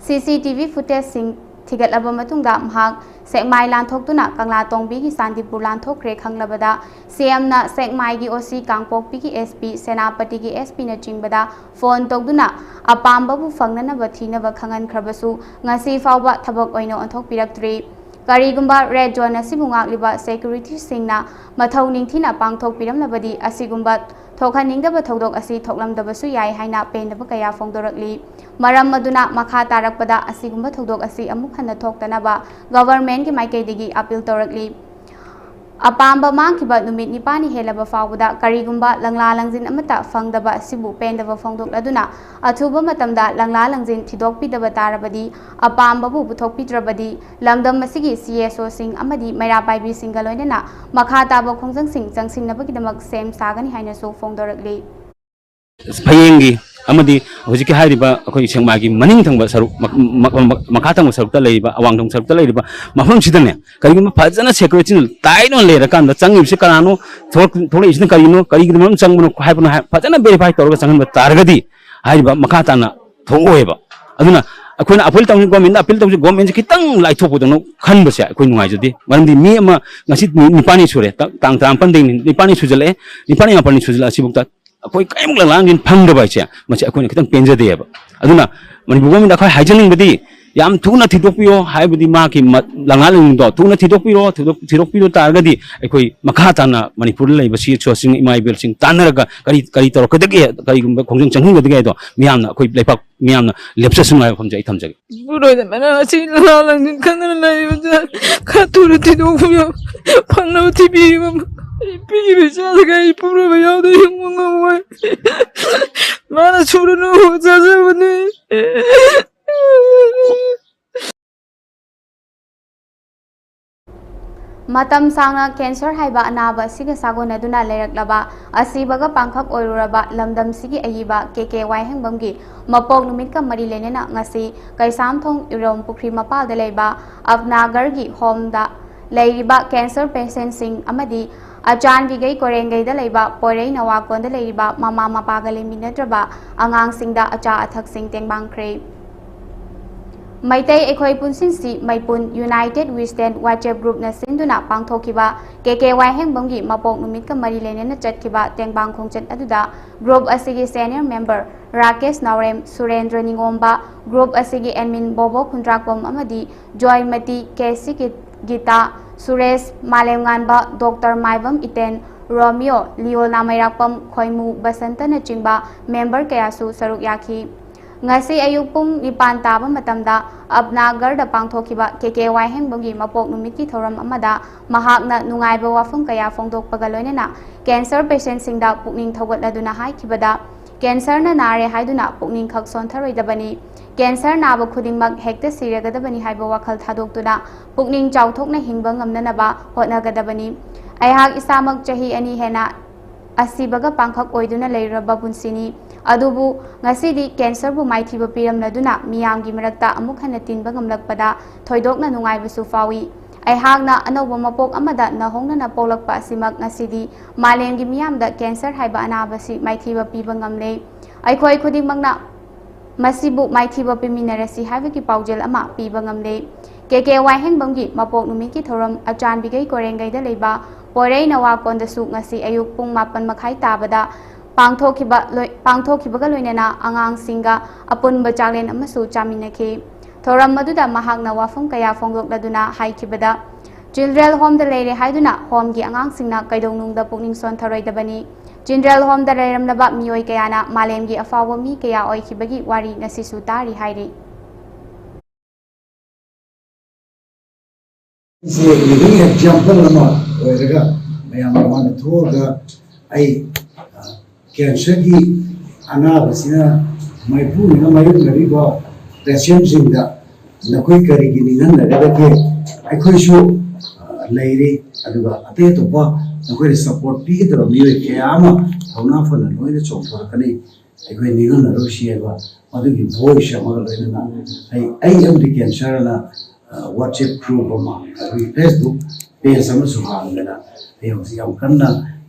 ꯁꯤ ꯁꯤ ꯇꯤ ꯚꯤ ꯐꯨꯇꯦꯖꯁꯤꯡ ꯊꯤꯒꯠꯂꯕ ꯃꯇꯨꯡꯗ ꯃꯍꯥꯛ ꯁꯦꯛꯃꯥꯏ ꯂꯥꯟꯊꯣꯛꯇꯨꯅ ꯀꯪꯂꯥꯇꯣꯡꯕꯤꯒꯤ ꯆꯥꯟꯗꯤꯄꯨꯔ ꯂꯥꯟꯊꯣꯛꯈ꯭ꯔꯦ ꯈꯪꯂꯕꯗ ꯁꯤ ꯑꯦꯝꯅ ꯁꯦꯛꯃꯥꯏꯒꯤ ꯑꯣ ꯁꯤ ꯀꯥꯡꯄꯣꯛꯄꯤꯒꯤ ꯑꯦꯁ ꯄꯤ, ꯁꯦꯅꯥꯄꯇꯤꯒꯤ ꯑꯦꯁ ꯄꯤꯅꯆꯤꯡꯕꯗ ꯐꯣꯟ ꯇꯧꯗꯨꯅ ꯑꯄꯥꯝꯕꯕꯨ ꯐꯪꯅꯅꯕ ꯊꯤꯅꯕ ꯈꯪꯍꯟꯈ꯭ꯔꯕꯁꯨ ꯉꯁꯤ ꯐꯥꯎꯕ ꯊꯕꯛ ꯑꯣꯏꯅ ꯑꯣꯟꯊꯣꯛꯄꯤꯔꯛꯇ꯭ꯔꯤ꯫ ꯀꯔꯤꯒꯨꯝꯕ ꯔꯦꯗ ꯖꯣꯟ ꯑꯁꯤꯕꯨ ꯉꯥꯛꯂꯤꯕ ꯁꯦꯀ꯭ꯌꯨꯔꯤꯇꯤꯁꯤꯡꯅ ꯃꯊꯧ ꯅꯤꯡꯊꯤꯅ ꯄꯥꯡꯊꯣꯛꯄꯤꯔꯝꯂꯕꯗꯤ ꯑꯁꯤꯒꯨꯝꯕ ꯊꯣꯛꯍꯟꯅꯤꯡꯗꯕ ꯊꯧꯗꯣꯛ ꯑꯁꯤ ꯊꯣꯛꯂꯝꯗꯕꯁꯨ ꯌꯥꯏ ꯍꯥꯏꯅ ꯄꯦꯟꯗꯕ ꯀꯌꯥ ꯐꯣꯡꯗꯣꯔꯛꯂꯤ꯫ ꯃꯔꯝ ꯑꯗꯨꯅ ꯃꯈꯥ ꯇꯥꯔꯛꯄꯗ ꯑꯁꯤꯒꯨꯝꯕ ꯊꯧꯗꯣꯛ ꯑꯁꯤ ꯑꯃꯨꯛ ꯍꯟꯅ ꯊꯣꯛꯇꯅꯕ ꯒꯚꯔꯟꯃꯦꯟꯠꯀꯤ ꯃꯥꯏꯀꯩꯗꯒꯤ ꯑꯄꯤꯜ ꯇꯧꯔꯛꯂꯤ꯫ ꯑꯄꯥꯝꯕ ꯃꯥꯡꯈꯤꯕ ꯅꯨꯃꯤꯠ ꯅꯤꯄꯥꯜꯅꯤ ꯍꯦꯜꯂꯕ ꯐꯥꯎꯕꯗ ꯀꯔꯤꯒꯨꯝꯕ ꯂꯪꯂꯥ ꯂꯪꯖꯤꯟ ꯑꯃꯠꯇ ꯐꯪꯗꯕ ꯑꯁꯤꯕꯨ ꯄꯦꯟꯗꯕ ꯐꯣꯡꯗꯣꯛꯂꯗꯨꯅ ꯑꯊꯨꯕ ꯃꯇꯝꯗ ꯂꯪꯂꯥ ꯂꯪꯖꯤꯟ ꯊꯤꯗꯣꯛꯄꯤꯗꯕ ꯇꯥꯔꯕꯗꯤ, ꯑꯄꯥꯝꯕꯕꯨ ꯄꯨꯊꯣꯛꯄꯤꯗ꯭ꯔꯕꯗꯤ ꯂꯝꯗꯝ ꯑꯁꯤꯒꯤ ꯁꯤ ꯑꯦꯁ ꯑꯣꯁꯤꯡ ꯑꯃꯗꯤ ꯃꯩꯔꯥ ꯄꯥꯏꯕꯤꯁꯤꯡꯒ ꯂꯣꯏꯅꯅ ꯃꯈꯥ ꯇꯥꯕ ꯈꯣꯡꯖꯪꯁꯤꯡ ꯆꯪꯁꯤꯟꯅꯕꯒꯤꯗꯃꯛ ꯁꯦꯝ ꯁꯥꯒꯅꯤ ꯍꯥꯏꯅꯁꯨ ꯐꯣꯡꯗꯣꯔꯛꯂꯤ꯫ ꯐꯌꯦꯡꯒꯤ ꯑꯃꯗꯤ ꯍꯧꯖꯤꯛꯀꯤ ꯍꯥꯏꯔꯤꯕ ꯑꯩꯈꯣꯏ ꯁꯦꯛꯃꯥꯏꯒꯤ ꯃꯅꯤꯡ ꯊꯪꯕ ꯁꯔꯨꯛ, ꯃ- ꯃ- ꯃ- ꯃꯈꯥ ꯊꯪꯕ ꯁꯔꯨꯛꯇ ꯂꯩꯔꯤꯕ, ꯑꯋꯥꯡ ꯊꯪꯕ ꯁꯔꯨꯛꯇ ꯂꯩꯔꯤꯕ ꯃꯐꯝꯁꯤꯗꯅꯦ, ꯀꯔꯤꯒꯨꯝꯕ ꯐꯖꯅ ꯁꯦꯀ꯭ꯌꯨꯔꯤꯇꯤꯅ ꯇꯥꯏꯠ ꯑꯣꯏꯅ ꯂꯩꯔꯀꯥꯟꯗ ꯆꯪꯉꯤꯕꯁꯤ ꯀꯅꯥꯅꯣ, ꯊꯣꯛꯂꯛ- ꯊꯣꯛꯂꯛꯏꯁꯤꯅ ꯀꯔꯤꯅꯣ, ꯀꯔꯤꯒꯤꯗꯃꯛ ꯆꯪꯕꯅꯣ ꯍꯥꯏꯕꯅꯣ ꯍꯥꯏ ꯐꯖꯅ ꯚꯦꯔꯤꯐꯥꯏ ꯇꯧꯔꯒ ꯆꯪꯍꯟꯕ ꯇꯥꯔꯒꯗꯤ ꯍꯥꯏꯔꯤꯕ ꯃꯈꯥ ꯇꯥꯅ ꯊꯣꯛꯂꯛꯑꯣꯏꯕ꯫ ꯑꯗꯨꯅ ꯑꯩꯈꯣꯏꯅ ꯑꯄꯤꯜ ꯇꯧꯅꯤ, ꯒꯣꯔꯃꯦꯟꯗ ꯑꯄꯤꯜ ꯇꯧꯁꯤ, ꯒꯣꯔꯃꯦꯟꯁꯦ ꯈꯤꯇꯪ ꯂꯥꯏꯊꯣꯛꯄꯗꯧꯅ ꯈꯟꯕꯁꯦ ꯑꯩꯈꯣꯏ ꯅꯨꯡꯉꯥꯏꯖꯗꯦ꯫ ꯃꯔꯝꯗꯤ ꯃꯤ ꯑꯃ ꯉꯁꯤ ꯅꯨꯃꯤꯠ ꯅꯤꯄꯥꯜꯅꯤ ꯁꯨꯔꯦ, ꯇ- ꯇꯥꯡ ꯇꯔꯥꯃꯥꯄꯟꯗꯒꯤꯅꯤ, ꯅꯤꯄꯥꯜꯅꯤ ꯁꯨꯖꯜꯂꯛꯑꯦ, ꯅꯤꯄꯥꯜꯅꯤ ꯃꯥꯄꯜꯅꯤ ꯁꯨꯖꯜꯂꯛꯑꯦ, ꯑꯁꯤꯐꯥꯎꯗ ꯑꯩꯈꯣꯏ ꯀꯔꯤꯃꯨꯛ ꯂꯪꯂꯥꯡꯒꯤꯅ ꯐꯪꯗꯕ ꯍꯥꯏꯁꯦ, ꯃꯁꯤ ꯑꯩꯈꯣꯏꯅ ꯈꯤꯇꯪ ꯄꯦꯟꯖꯗꯦꯕ꯫ ꯑꯗꯨꯅ ꯃꯅꯤꯄꯨꯔ ꯒꯣꯔꯃꯦꯟꯗ ꯑꯩꯈꯣꯏ ꯍꯥꯏꯖꯅꯤꯡꯕꯗꯤ, ꯌꯥꯝ ꯊꯨꯅ ꯊꯤꯗꯣꯛꯄꯤꯌꯣ ꯍꯥꯏꯕꯗꯤ, ꯃꯍꯥꯛꯀꯤ ꯃ- ꯂꯪꯂꯥ ꯂꯪꯖꯤꯟꯗꯣ ꯊꯨꯅ ꯊꯤꯗꯣꯛꯄꯤꯔꯣ, ꯊꯤꯗꯣꯛ- ꯊꯤꯗꯣꯛꯄꯤꯔꯣ ꯇꯥꯔꯒꯗꯤ ꯑꯩꯈꯣꯏ ꯃꯈꯥ ꯇꯥꯅ ꯃꯅꯤꯄꯨꯔꯗ ꯂꯩꯕ ꯁꯤ ꯑꯦꯁ ꯑꯣꯁꯤꯡ, ꯏꯃꯥ ꯏꯕꯦꯜꯁꯤꯡ ꯇꯥꯟꯅꯔꯒ ꯀꯔꯤ ꯀꯔꯤ ꯇꯧꯔꯛꯀꯗꯒꯦ, ꯀꯔꯤꯒꯨꯝꯕ ꯈꯣꯡꯖꯪ ꯆꯪꯍꯟꯒꯗꯒꯦ ꯍꯥꯏꯗꯣ ꯃꯤꯌꯥꯝꯅ, ꯑꯩꯈꯣꯏ ꯂꯩꯄꯥꯛ ꯃꯤꯌꯥꯝꯅ ꯂꯦꯞꯆꯁꯅꯨ ꯍꯥꯏꯕ ꯋꯥꯐꯝꯁꯦ ꯑꯩ ꯊꯝꯖꯒꯦ꯫ ꯏꯄꯨꯔꯣꯏꯗ ꯃꯅꯥ ꯑꯁꯤ ꯂꯪꯂꯥ ꯂꯪꯖꯤꯟ ꯈꯪꯗꯅ ꯂꯩꯔꯤꯕꯁꯦ ꯈꯔ ꯊꯨꯅ ꯊꯤꯗꯣꯛꯄꯤꯌꯣ꯫ ꯐꯪꯅꯕ ꯊꯤꯕꯤꯌꯨ꯫ ꯑꯩ ꯄꯤꯔꯤꯕ ꯏꯆꯥꯁꯤꯒ ꯑꯩ ꯏꯄꯨꯔꯣꯏꯕ ꯌꯥꯎꯗꯦ ꯍꯤꯡꯕ ꯉꯝꯃꯣꯏ꯫ ꯃꯥꯅ ꯁꯨꯔꯅꯨ ꯆꯥꯖꯕꯅꯤ꯫ ꯃꯇꯝ ꯁꯥꯡꯅ ꯀꯦꯟꯁꯔ ꯍꯥꯏꯕ ꯑꯅꯥꯕ ꯑꯁꯤꯒ ꯁꯥꯒꯣꯟꯅꯗꯨꯅ ꯂꯩꯔꯛꯂꯕ, ꯑꯁꯤꯕꯒ ꯄꯥꯡꯈꯛ ꯑꯣꯏꯔꯨꯔꯕ ꯂꯝꯗꯝꯁꯤꯒꯤ ꯑꯏꯕ ꯀꯦ ꯀꯦ ꯋꯥꯏꯍꯦꯡꯕꯝꯒꯤ ꯃꯄꯣꯛ ꯅꯨꯃꯤꯠꯀ ꯃꯔꯤ ꯂꯩꯅꯅ ꯉꯁꯤ ꯀꯩꯁꯥꯝꯊꯣꯡ ꯏꯔꯣꯝ ꯄꯨꯈ꯭ꯔꯤ ꯃꯄꯥꯜꯗ ꯂꯩꯕ ꯑꯞꯅꯥꯒꯔꯒꯤ ꯍꯣꯝꯗ ꯂꯩꯔꯤꯕ ꯀꯦꯟꯁꯔ ꯄꯦꯁꯦꯟꯁꯤꯡ ꯑꯃꯗꯤ ꯑꯆꯥꯟꯕꯤꯒꯩ ꯀꯣꯔꯦꯡꯒꯩꯗ ꯂꯩꯕ ꯄꯣꯏꯔꯩ ꯅꯋꯥꯀꯣꯟꯗ ꯂꯩꯔꯤꯕ ꯃꯃꯥ ꯃꯄꯥꯒ ꯂꯩꯃꯤꯟꯅꯗ꯭ꯔꯕ ꯑꯉꯥꯡꯁꯤꯡꯗ ꯑꯆꯥ ꯑꯊꯛꯁꯤꯡ ꯇꯦꯡꯕꯥꯡꯈ꯭ꯔꯦ꯫ ꯃꯩꯇꯩ ꯑꯩꯈꯣꯏ ꯄꯨꯟꯁꯤꯟꯁꯤ ꯃꯩꯄꯨꯟ United We Stand WhatsApp groupꯅ ꯁꯤꯟꯗꯨꯅ ꯄꯥꯡꯊꯣꯛꯈꯤꯕ ꯀꯦ ꯀꯦ ꯋꯥꯏꯍꯦꯡꯕꯝꯒꯤ ꯃꯄꯣꯛ ꯅꯨꯃꯤꯠꯀ ꯃꯔꯤ ꯂꯩꯅꯅ ꯆꯠꯈꯤꯕ ꯇꯦꯡꯕꯥꯡ ꯈꯣꯡꯆꯠ ꯑꯗꯨꯗ group ꯑꯁꯤꯒꯤ senior member ꯔꯥꯀꯦꯁ ꯅꯥꯎꯔꯦꯝ, ꯁꯨꯔꯦꯟꯗ꯭ꯔ ꯅꯤꯉꯣꯝꯕ, group ꯑꯁꯤꯒꯤ admin ꯕꯣꯕꯣ ꯈꯨꯟꯗ꯭ꯔꯥꯛꯄꯝ ꯑꯃꯗꯤ ꯖꯣꯏꯃꯇꯤ, ꯀꯦ ꯁꯤ ꯒꯤꯇꯥ, ꯁꯨꯔꯦꯁ, ꯃꯥꯂꯦꯝꯉꯥꯟꯕ, doctor Maibam Iten, Romeo, Leona Meirakpam, ꯈꯣꯏꯃꯨ ꯕꯁꯟꯇꯅꯆꯤꯡꯕ member ꯀꯌꯥꯁꯨ ꯁꯔꯨꯛ ꯌꯥꯈꯤ꯫ ꯉꯁꯤ ꯑꯌꯨꯛ ꯄꯨꯡ ꯅꯤꯄꯥꯟ ꯇꯥꯕ ꯃꯇꯝꯗ ꯑꯞꯅꯥꯒꯔꯗ ꯄꯥꯡꯊꯣꯛꯈꯤꯕ ꯀꯦ ꯀꯦ ꯋꯥꯏꯍꯦꯡꯕꯝꯒꯤ ꯃꯄꯣꯛ ꯅꯨꯃꯤꯠꯀꯤ ꯊꯧꯔꯝ ꯑꯃꯗ ꯃꯍꯥꯛꯅ ꯅꯨꯡꯉꯥꯏꯕ ꯋꯥꯐꯝ ꯀꯌꯥ ꯐꯣꯡꯗꯣꯛꯄꯒ ꯂꯣꯏꯅꯅ cancer patientꯁꯤꯡꯗ ꯄꯨꯛꯅꯤꯡ ꯊꯧꯒꯠꯂꯗꯨꯅ ꯍꯥꯏꯈꯤꯕꯗ, cancerꯅ ꯅꯥꯔꯦ ꯍꯥꯏꯗꯨꯅ ꯄꯨꯛꯅꯤꯡ ꯈꯛ ꯁꯣꯟꯊꯔꯣꯏꯗꯕꯅꯤ, cancer ꯅꯥꯕ ꯈꯨꯗꯤꯡꯃꯛ ꯍꯦꯛꯇ ꯁꯤꯔꯒꯗꯕꯅꯤ ꯍꯥꯏꯕ ꯋꯥꯈꯜ ꯊꯥꯗꯣꯛꯇꯨꯅ ꯄꯨꯛꯅꯤꯡ ꯆꯥꯎꯊꯣꯛꯅ ꯍꯤꯡꯕ ꯉꯝꯅꯅꯕ ꯍꯣꯠꯅꯒꯗꯕꯅꯤ꯫ ꯑꯩꯍꯥꯛ ꯏꯁꯥꯃꯛ ꯆꯍꯤ ꯑꯅꯤ ꯍꯦꯟꯅ ꯑꯁꯤꯕꯒ ꯄꯥꯡꯈꯛ ꯑꯣꯏꯗꯨꯅ ꯂꯩꯔꯨꯔꯕ ꯄꯨꯟꯁꯤꯅꯤ꯫ ꯑꯗꯨꯕꯨ ꯉꯁꯤꯗꯤ cancerꯕꯨ ꯃꯥꯏꯊꯤꯕ ꯄꯤꯔꯝꯂꯗꯨꯅ ꯃꯤꯌꯥꯝꯒꯤ ꯃꯔꯛꯇ ꯑꯃꯨꯛ ꯍꯟꯅ ꯇꯤꯟꯕ ꯉꯝꯂꯛꯄꯗ ꯊꯣꯏꯗꯣꯛꯅ ꯅꯨꯡꯉꯥꯏꯕꯁꯨ ꯐꯥꯎꯏ꯫ ꯑꯩꯍꯥꯛꯅ ꯑꯅꯧꯕ ꯃꯄꯣꯛ ꯑꯃꯗ ꯅꯧꯍꯧꯅꯅ ꯄꯣꯛꯂꯛꯄ ꯑꯁꯤꯃꯛ ꯉꯁꯤꯗꯤ ꯃꯥꯂꯦꯝꯒꯤ ꯃꯤꯌꯥꯝꯗ cancer ꯍꯥꯏꯕ ꯑꯅꯥꯕꯁꯤ ꯃꯥꯏꯊꯤꯕ ꯄꯤꯕ ꯉꯝꯂꯦ꯫ ꯑꯩꯈꯣꯏ ꯈꯨꯗꯤꯡꯃꯛꯅ ꯃꯁꯤꯕꯨ ꯃꯥꯏꯊꯤꯕ ꯄꯤꯃꯤꯟꯅꯔꯁꯤ ꯍꯥꯏꯕꯒꯤ ꯄꯥꯎꯖꯦꯜ ꯑꯃ ꯄꯤꯕ ꯉꯝꯂꯦ꯫ ꯀꯦ ꯀꯦ ꯋꯥꯏꯍꯦꯡꯕꯝꯒꯤ ꯃꯄꯣꯛ ꯅꯨꯃꯤꯠꯀꯤ ꯊꯧꯔꯝ ꯑꯆꯥꯟꯕꯤꯒꯩ ꯀꯣꯔꯦꯡꯒꯩꯗ ꯂꯩꯕ ꯄꯣꯏꯔꯩ ꯅꯋꯥꯀꯣꯟꯗꯁꯨ ꯉꯁꯤ ꯑꯌꯨꯛ ꯄꯨꯡ ꯃꯥꯄꯟ ꯃꯈꯥꯏ ꯇꯥꯕꯗ ꯄꯥꯡꯊꯣꯛꯈꯤꯕ ꯂꯣꯏ-, ꯄꯥꯡꯊꯣꯛꯈꯤꯕꯒ ꯂꯣꯏꯅꯅ ꯑꯉꯥꯡꯁꯤꯡꯒ ꯑꯄꯨꯟꯕ ꯆꯥꯛꯂꯦꯟ ꯑꯃꯁꯨ ꯆꯥꯃꯤꯟꯅꯈꯤ꯫ ꯊꯧꯔꯝ ꯑꯗꯨꯗ ꯃꯍꯥꯛꯅ ꯋꯥꯐꯝ ꯀꯌꯥ ꯐꯣꯡꯗꯣꯛꯂꯗꯨꯅ ꯍꯥꯏꯈꯤꯕꯗ, children homeꯗ ꯂꯩꯔꯦ ꯍꯥꯏꯗꯨꯅ homeꯒꯤ ꯑꯉꯥꯡꯁꯤꯡꯅ ꯀꯩꯗꯧꯅꯨꯡꯗ ꯄꯨꯛꯅꯤꯡ ꯁꯣꯟꯊꯔꯣꯏꯗꯕꯅꯤ꯫ Children homeꯗ ꯂꯩꯔꯝꯂꯕ ꯃꯤꯑꯣꯏ ꯀꯌꯥꯅ ꯃꯥꯂꯦꯝꯒꯤ ꯑꯐꯥꯎꯕ ꯃꯤ ꯀꯌꯥ ꯑꯣꯏꯈꯤꯕꯒꯤ ꯋꯥꯔꯤ ꯉꯁꯤꯁꯨ ꯇꯥꯔꯤ ꯍꯥꯏꯔꯤ꯫ ꯁꯤ living example ꯑꯃ ꯑꯣꯏꯔꯒ ꯃꯌꯥꯝ ꯃꯃꯥꯡꯗ ꯊꯣꯛꯑꯒ ꯑꯩ cancerꯒꯤ ꯑꯅꯥꯕꯁꯤꯅ ꯃꯩꯄꯨꯅꯅ ꯃꯥꯌꯣꯛꯅꯔꯤꯕ patientꯁꯤꯡꯗ ꯅꯈꯣꯏ ꯀꯔꯤꯒꯤ ꯅꯤꯡꯍꯟꯅꯒꯗꯒꯦ? ꯑꯩꯈꯣꯏꯁꯨ ꯂꯩꯔꯤ꯫ ꯑꯗꯨꯒ ꯑꯇꯩ ꯑꯇꯣꯞꯄ ꯅꯈꯣꯏꯅ support ꯄꯤꯒꯗꯕ ꯃꯤꯑꯣꯏ ꯀꯌꯥ ꯑꯃ ꯊꯧꯅꯥ ꯐꯅ ꯂꯣꯏꯅ ꯆꯣꯡꯊꯣꯔꯛꯀꯅꯤ꯫ ꯑꯩꯈꯣꯏ ꯅꯤꯡꯍꯟꯅꯔꯣꯏꯁꯤ ꯍꯥꯏꯕ ꯃꯗꯨꯒꯤ voice ꯑꯃꯒ ꯂꯣꯏꯅꯅ ꯑꯩ ꯑꯩ ꯑꯃꯗꯤ cancerꯅ WhatsApp group ꯑꯃ, ꯑꯩꯈꯣꯏꯒꯤ Facebook page ꯑꯃꯁꯨ ꯍꯥꯡꯗꯅ ꯑꯩ ꯍꯧꯖꯤꯛ ꯌꯥꯝ ꯀꯟꯅ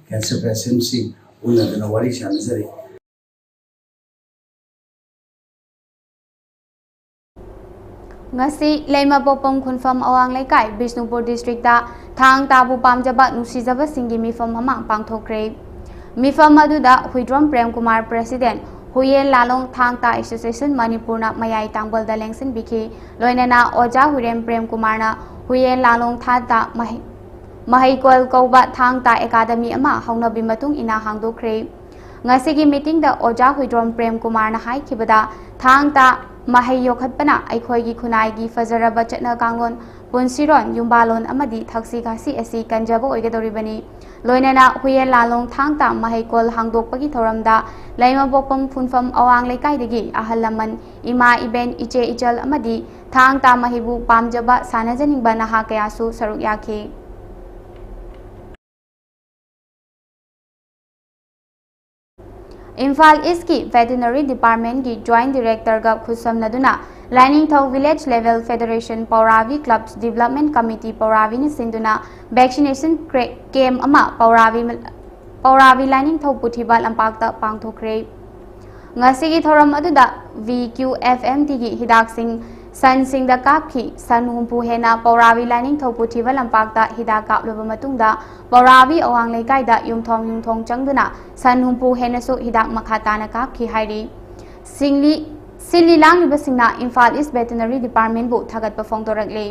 cancer patientꯁꯤꯡ ꯎꯅꯗꯅ ꯋꯥꯔꯤ ꯁꯥꯅꯖꯔꯤ꯫ ꯉꯁꯤ ꯂꯩꯃꯄꯣꯛꯄꯝ ꯈꯨꯟꯐꯝ ꯑꯋꯥꯡ ꯂꯩꯀꯥꯏ, ꯕꯤꯁꯅꯨꯄꯨꯔ ꯗꯤꯁꯇ꯭ꯔꯤꯛꯇ ꯊꯥꯡ ꯇꯥꯕꯨ ꯄꯥꯝꯖꯕ ꯅꯨꯡꯁꯤꯖꯕꯁꯤꯡꯒꯤ ꯃꯤꯐꯝ ꯑꯃ ꯄꯥꯡꯊꯣꯛꯈ꯭ꯔꯦ꯫ ꯃꯤꯐꯝ ꯑꯗꯨꯗ ꯍꯨꯏꯗ꯭ꯔꯣꯝ ꯄ꯭ꯔꯦꯝꯀꯨꯃꯥꯔ, ꯄ꯭ꯔꯦꯁꯤꯗꯦꯟ, ꯍꯨꯏꯌꯦꯟ ꯂꯥꯂꯣꯡ ꯊꯥꯡ ꯇꯥ ꯑꯦꯁꯣꯁꯤꯌꯦꯁꯟ ꯃꯅꯤꯄꯨꯔꯅ ꯃꯌꯥꯏ ꯇꯥꯡꯕꯜꯗ ꯂꯦꯡꯁꯤꯟꯕꯤꯈꯤ꯫ ꯂꯣꯏꯅꯅ ꯑꯣꯖꯥ ꯍꯨꯏꯔꯦꯝ ꯄ꯭ꯔꯦꯝꯀꯨꯃꯥꯔꯅ ꯍꯨꯏꯌꯦꯟ ꯂꯥꯂꯣꯡ ꯊꯥꯡ ꯇꯥ ꯃꯍꯩ-, ꯃꯍꯩꯀꯣꯜ ꯀꯧꯕ ꯊꯥꯡ ꯇꯥ ꯑꯦꯀꯥꯗꯃꯤ ꯑꯃ ꯍꯧꯅꯕꯤ ꯃꯇꯨꯡ ꯏꯟꯅ ꯍꯥꯡꯗꯣꯛꯈ꯭ꯔꯦ꯫ ꯉꯁꯤꯒꯤ ꯃꯤꯇꯤꯡꯗ ꯑꯣꯖꯥ ꯍꯨꯏꯗ꯭ꯔꯣꯝ ꯄ꯭ꯔꯦꯝꯀꯨꯃꯥꯔꯅ ꯍꯥꯏꯈꯤꯕꯗ, ꯊꯥꯡ ꯇꯥ ꯃꯍꯩ ꯌꯣꯛꯈꯠꯄꯅ ꯑꯩꯈꯣꯏꯒꯤ ꯈꯨꯟꯅꯥꯏꯒꯤ ꯐꯖꯔꯕ ꯆꯠꯅ ꯀꯥꯡꯂꯣꯟ, ꯄꯨꯟꯁꯤꯔꯣꯟ, ꯌꯨꯝꯕꯥꯂꯣꯟ ꯑꯃꯗꯤ ꯊꯛꯁꯤ ꯈꯥꯁꯤ ꯑꯁꯤ ꯀꯟꯖꯕ ꯑꯣꯏꯒꯗꯧꯔꯤꯕꯅꯤ꯫ ꯂꯣꯏꯅꯅ ꯍꯨꯏꯌꯦꯟ ꯂꯥꯂꯣꯡ ꯊꯥꯡ ꯇꯥ ꯃꯍꯩꯀꯣꯜ ꯍꯥꯡꯗꯣꯛꯄꯒꯤ ꯊꯧꯔꯝꯗ ꯂꯩꯃꯄꯣꯛꯄꯝ ꯈꯨꯟꯐꯝ ꯑꯋꯥꯡ ꯂꯩꯀꯥꯏꯗꯒꯤ ꯑꯍꯜ ꯂꯃꯟ, ꯏꯃꯥ ꯏꯕꯦꯟ, ꯏꯆꯦ ꯏꯆꯜ ꯑꯃꯗꯤ ꯊꯥꯡ ꯇꯥ ꯃꯍꯩꯕꯨ ꯄꯥꯝꯖꯕ ꯁꯥꯟꯅꯖꯅꯤꯡꯕ ꯅꯍꯥ ꯀꯌꯥꯁꯨ ꯁꯔꯨꯛ ꯌꯥꯈꯤ꯫ ꯏꯝꯐꯥꯜ ꯏꯁꯀꯤ ꯚꯦꯇꯤꯅꯔꯤ ꯗꯤꯄꯥꯔꯠꯃꯦꯟꯒꯤ ꯖꯣꯏꯟꯠ ꯗꯤꯔꯦꯛꯇꯔꯒ ꯈꯨꯠꯁꯝꯅꯗꯨꯅ Lainingthou village level federation Pourabi clubs development committee ꯄꯧꯔꯥꯕꯤꯅ ꯁꯤꯟꯗꯨꯅ ꯚꯦꯛꯁꯤꯅꯦꯁꯟ ꯀ꯭ꯔꯦ-, ꯀꯦꯝꯞ ꯑꯃ ꯄꯧꯔꯥꯕꯤ, ꯄꯧꯔꯥꯕꯤ ꯂꯥꯏꯅꯤꯡꯊꯧ ꯄꯨꯊꯤꯕ ꯂꯝꯄꯥꯛꯇ ꯄꯥꯡꯊꯣꯛꯈ꯭ꯔꯦ꯫ ꯉꯁꯤꯒꯤ ꯊꯧꯔꯝ ꯑꯗꯨꯗ ꯚꯤ ꯀ꯭ꯌꯨ ꯑꯦꯐ ꯑꯦꯝ ꯇꯤꯒꯤ ꯍꯤꯗꯥꯛꯁꯤꯡ ꯁꯟꯁꯤꯡꯗ ꯀꯥꯞꯈꯤ꯫ ꯁꯟ ꯍꯨꯝꯐꯨ ꯍꯦꯟꯅ ꯄꯧꯔꯥꯕꯤ ꯂꯥꯏꯅꯤꯡꯊꯧ ꯄꯨꯊꯤꯕ ꯂꯝꯄꯥꯛꯇ ꯍꯤꯗꯥꯛ ꯀꯥꯞꯂꯕ ꯃꯇꯨꯡꯗ, ꯄꯧꯔꯥꯕꯤ ꯑꯋꯥꯡ ꯂꯩꯀꯥꯏꯗ ꯌꯨꯝꯊꯣꯡ ꯌꯨꯝꯊꯣꯡ ꯆꯪꯗꯨꯅ ꯁꯟ ꯍꯨꯝꯐꯨ ꯍꯦꯟꯅꯁꯨ ꯍꯤꯗꯥꯛ ꯃꯈꯥ ꯇꯥꯅ ꯀꯥꯞꯈꯤ ꯍꯥꯏꯔꯤ꯫ ꯁꯤꯡꯂꯤ-, ꯁꯤꯜꯂꯤ ꯂꯥꯡꯂꯤꯕꯁꯤꯡꯅ ꯏꯝꯐꯥꯜ ꯏꯁ ꯚꯦꯇꯤꯅꯔꯤ ꯗꯤꯄꯥꯔꯠꯃꯦꯟꯕꯨ ꯊꯥꯒꯠꯄ ꯐꯣꯡꯗꯣꯔꯛꯂꯤ꯫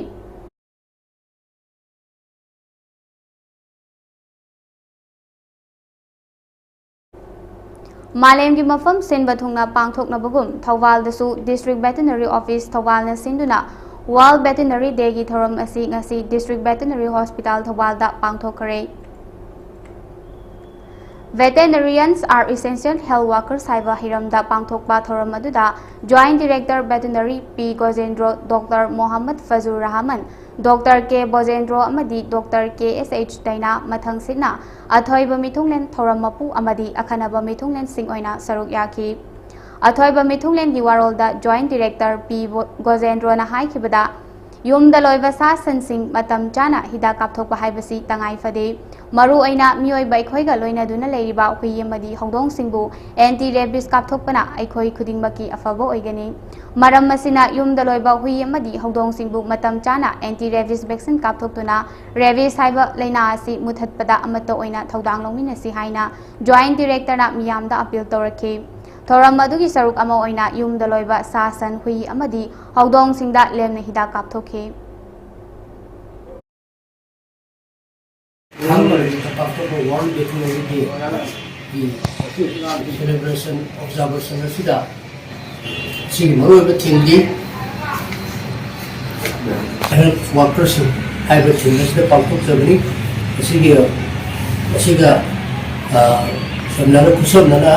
ꯃꯥꯂꯦꯝꯒꯤ ꯃꯐꯝ ꯁꯤꯟꯕ ꯊꯨꯡꯅ ꯄꯥꯡꯊꯣꯛꯅꯕꯒꯨꯝ, ꯊꯧꯕꯥꯜꯗꯁꯨ ꯗꯤꯁꯇ꯭ꯔꯤꯛ ꯚꯦꯇꯤꯅꯔꯤ ꯑꯣꯐꯤꯁ ꯊꯧꯕꯥꯜꯅ ꯁꯤꯟꯗꯨꯅ ꯋꯥꯔꯜꯗ ꯚꯦꯇꯤꯅꯔꯤ ꯗꯦꯒꯤ ꯊꯧꯔꯝ ꯑꯁꯤ ꯉꯁꯤ ꯗꯤꯁꯇ꯭ꯔꯤꯛ ꯚꯦꯇꯤꯅꯔꯤ ꯍꯣꯁꯄꯤꯇꯥꯜ ꯊꯧꯕꯥꯜꯗ ꯄꯥꯡꯊꯣꯛꯈ꯭ꯔꯦ꯫ Veterinarians are essential health workers ꯍꯥꯏꯕ ꯍꯤꯔꯝꯗ ꯄꯥꯡꯊꯣꯛꯄ ꯊꯧꯔꯝ ꯑꯗꯨꯗ ꯖꯣꯏꯟꯠ ꯗꯤꯔꯦꯛꯇꯔ ꯚꯦꯇꯤꯅꯔꯤ ꯄꯤ ꯒꯣꯖꯦꯟꯗ꯭ꯔꯣ, ꯗꯣꯛꯇꯔ ꯃꯣꯍꯝꯃꯗ ꯐꯖꯨꯔ ꯔꯍꯃꯟ, ꯗꯣꯛꯇꯔ ꯀꯦ ꯕꯣꯖꯦꯟꯗ꯭ꯔꯣ ꯑꯃꯗꯤ ꯗꯣꯛꯇꯔ ꯀꯦ ꯑꯦꯁ ꯑꯩꯆ ꯗꯩꯅꯥ ꯃꯊꯪꯁꯤꯠꯅ ꯑꯊꯣꯏꯕ ꯃꯤꯊꯨꯡꯂꯦꯟ ꯊꯧꯔꯝ ꯃꯄꯨ ꯑꯃꯗꯤ ꯑꯈꯟꯅꯕ ꯃꯤꯊꯨꯡꯂꯦꯟꯁꯤꯡ ꯑꯣꯏꯅ ꯁꯔꯨꯛ ꯌꯥꯈꯤ꯫ ꯑꯊꯣꯏꯕ ꯃꯤꯊꯨꯡꯂꯦꯟꯒꯤ ꯋꯥꯔꯣꯜꯗ ꯖꯣꯏꯟꯠ ꯗꯤꯔꯦꯛꯇꯔ ꯄꯤ ꯕꯣ-, ꯒꯣꯖꯦꯟꯗ꯭ꯔꯣꯅ ꯍꯥꯏꯈꯤꯕꯗ, ꯌꯨꯝꯗ ꯂꯣꯏꯕ ꯁꯥ ꯁꯟꯁꯤꯡ ꯃꯇꯝ ꯆꯥꯅ ꯍꯤꯗꯥꯛ ꯀꯥꯞꯊꯣꯛꯄ ꯍꯥꯏꯕꯁꯤ ꯇꯉꯥꯏ ꯐꯗꯦ꯫ ꯃꯔꯨꯑꯣꯏꯅ ꯃꯤꯑꯣꯏꯕ ꯑꯩꯈꯣꯏꯒ ꯂꯣꯏꯅꯗꯨꯅ ꯂꯩꯔꯤꯕ ꯍꯨꯏ ꯑꯃꯗꯤ ꯍꯧꯗꯣꯡꯁꯤꯡꯕꯨ ꯑꯦꯟꯇꯤ ꯔꯦꯕꯤꯁ ꯀꯥꯞꯊꯣꯛꯄꯅ ꯑꯩꯈꯣꯏ ꯈꯨꯗꯤꯡꯃꯛꯀꯤ ꯑꯐꯕ ꯑꯣꯏꯒꯅꯤ꯫ ꯃꯔꯝ ꯑꯁꯤꯅ ꯌꯨꯝꯗ ꯂꯣꯏꯕ ꯍꯨꯏ ꯑꯃꯗꯤ ꯍꯧꯗꯣꯡꯁꯤꯡꯕꯨ ꯃꯇꯝ ꯆꯥꯅ anti rabies vaccine ꯀꯥꯞꯊꯣꯛꯇꯨꯅ rabies ꯍꯥꯏꯕ ꯂꯥꯏꯅꯥ ꯑꯁꯤ ꯃꯨꯊꯠꯄꯗ ꯑꯃꯠꯇ ꯑꯣꯏꯅ ꯊꯧꯗꯥꯡ ꯂꯧꯃꯤꯟꯅꯁꯤ ꯍꯥꯏꯅ Joint Directorꯅ ꯃꯤꯌꯥꯝꯗ appeal ꯇꯧꯔꯛꯈꯤ꯫ ꯊꯧꯔꯝ ꯑꯗꯨꯒꯤ ꯁꯔꯨꯛ ꯑꯃ ꯑꯣꯏꯅ ꯌꯨꯝꯗ ꯂꯣꯏꯕ ꯁꯥ ꯁꯟ, ꯍꯨꯏ ꯑꯃꯗꯤ ꯍꯧꯗꯣꯡꯁꯤꯡꯗ ꯂꯦꯝꯅ ꯍꯤꯗꯥꯛ ꯀꯥꯞꯊꯣꯛꯈꯤ꯫ ꯑꯍꯥꯟꯕ ꯄꯥꯡꯊꯣꯛꯄ World Veterinary Day ꯒꯤ celebration, observation ꯑꯁꯤꯗ ꯁꯤꯒꯤ ꯃꯔꯨꯑꯣꯏꯕ themeꯗꯤ health workersꯁꯤꯡ ꯍꯥꯏꯕ theme ꯑꯁꯤꯗ ꯄꯥꯡꯊꯣꯛꯆꯕꯅꯤ꯫ ꯑꯁꯤꯒꯤ, ꯑꯁꯤꯒ, ꯑ, ꯁꯝꯅꯅ, ꯈꯨꯠꯁꯝꯅꯅ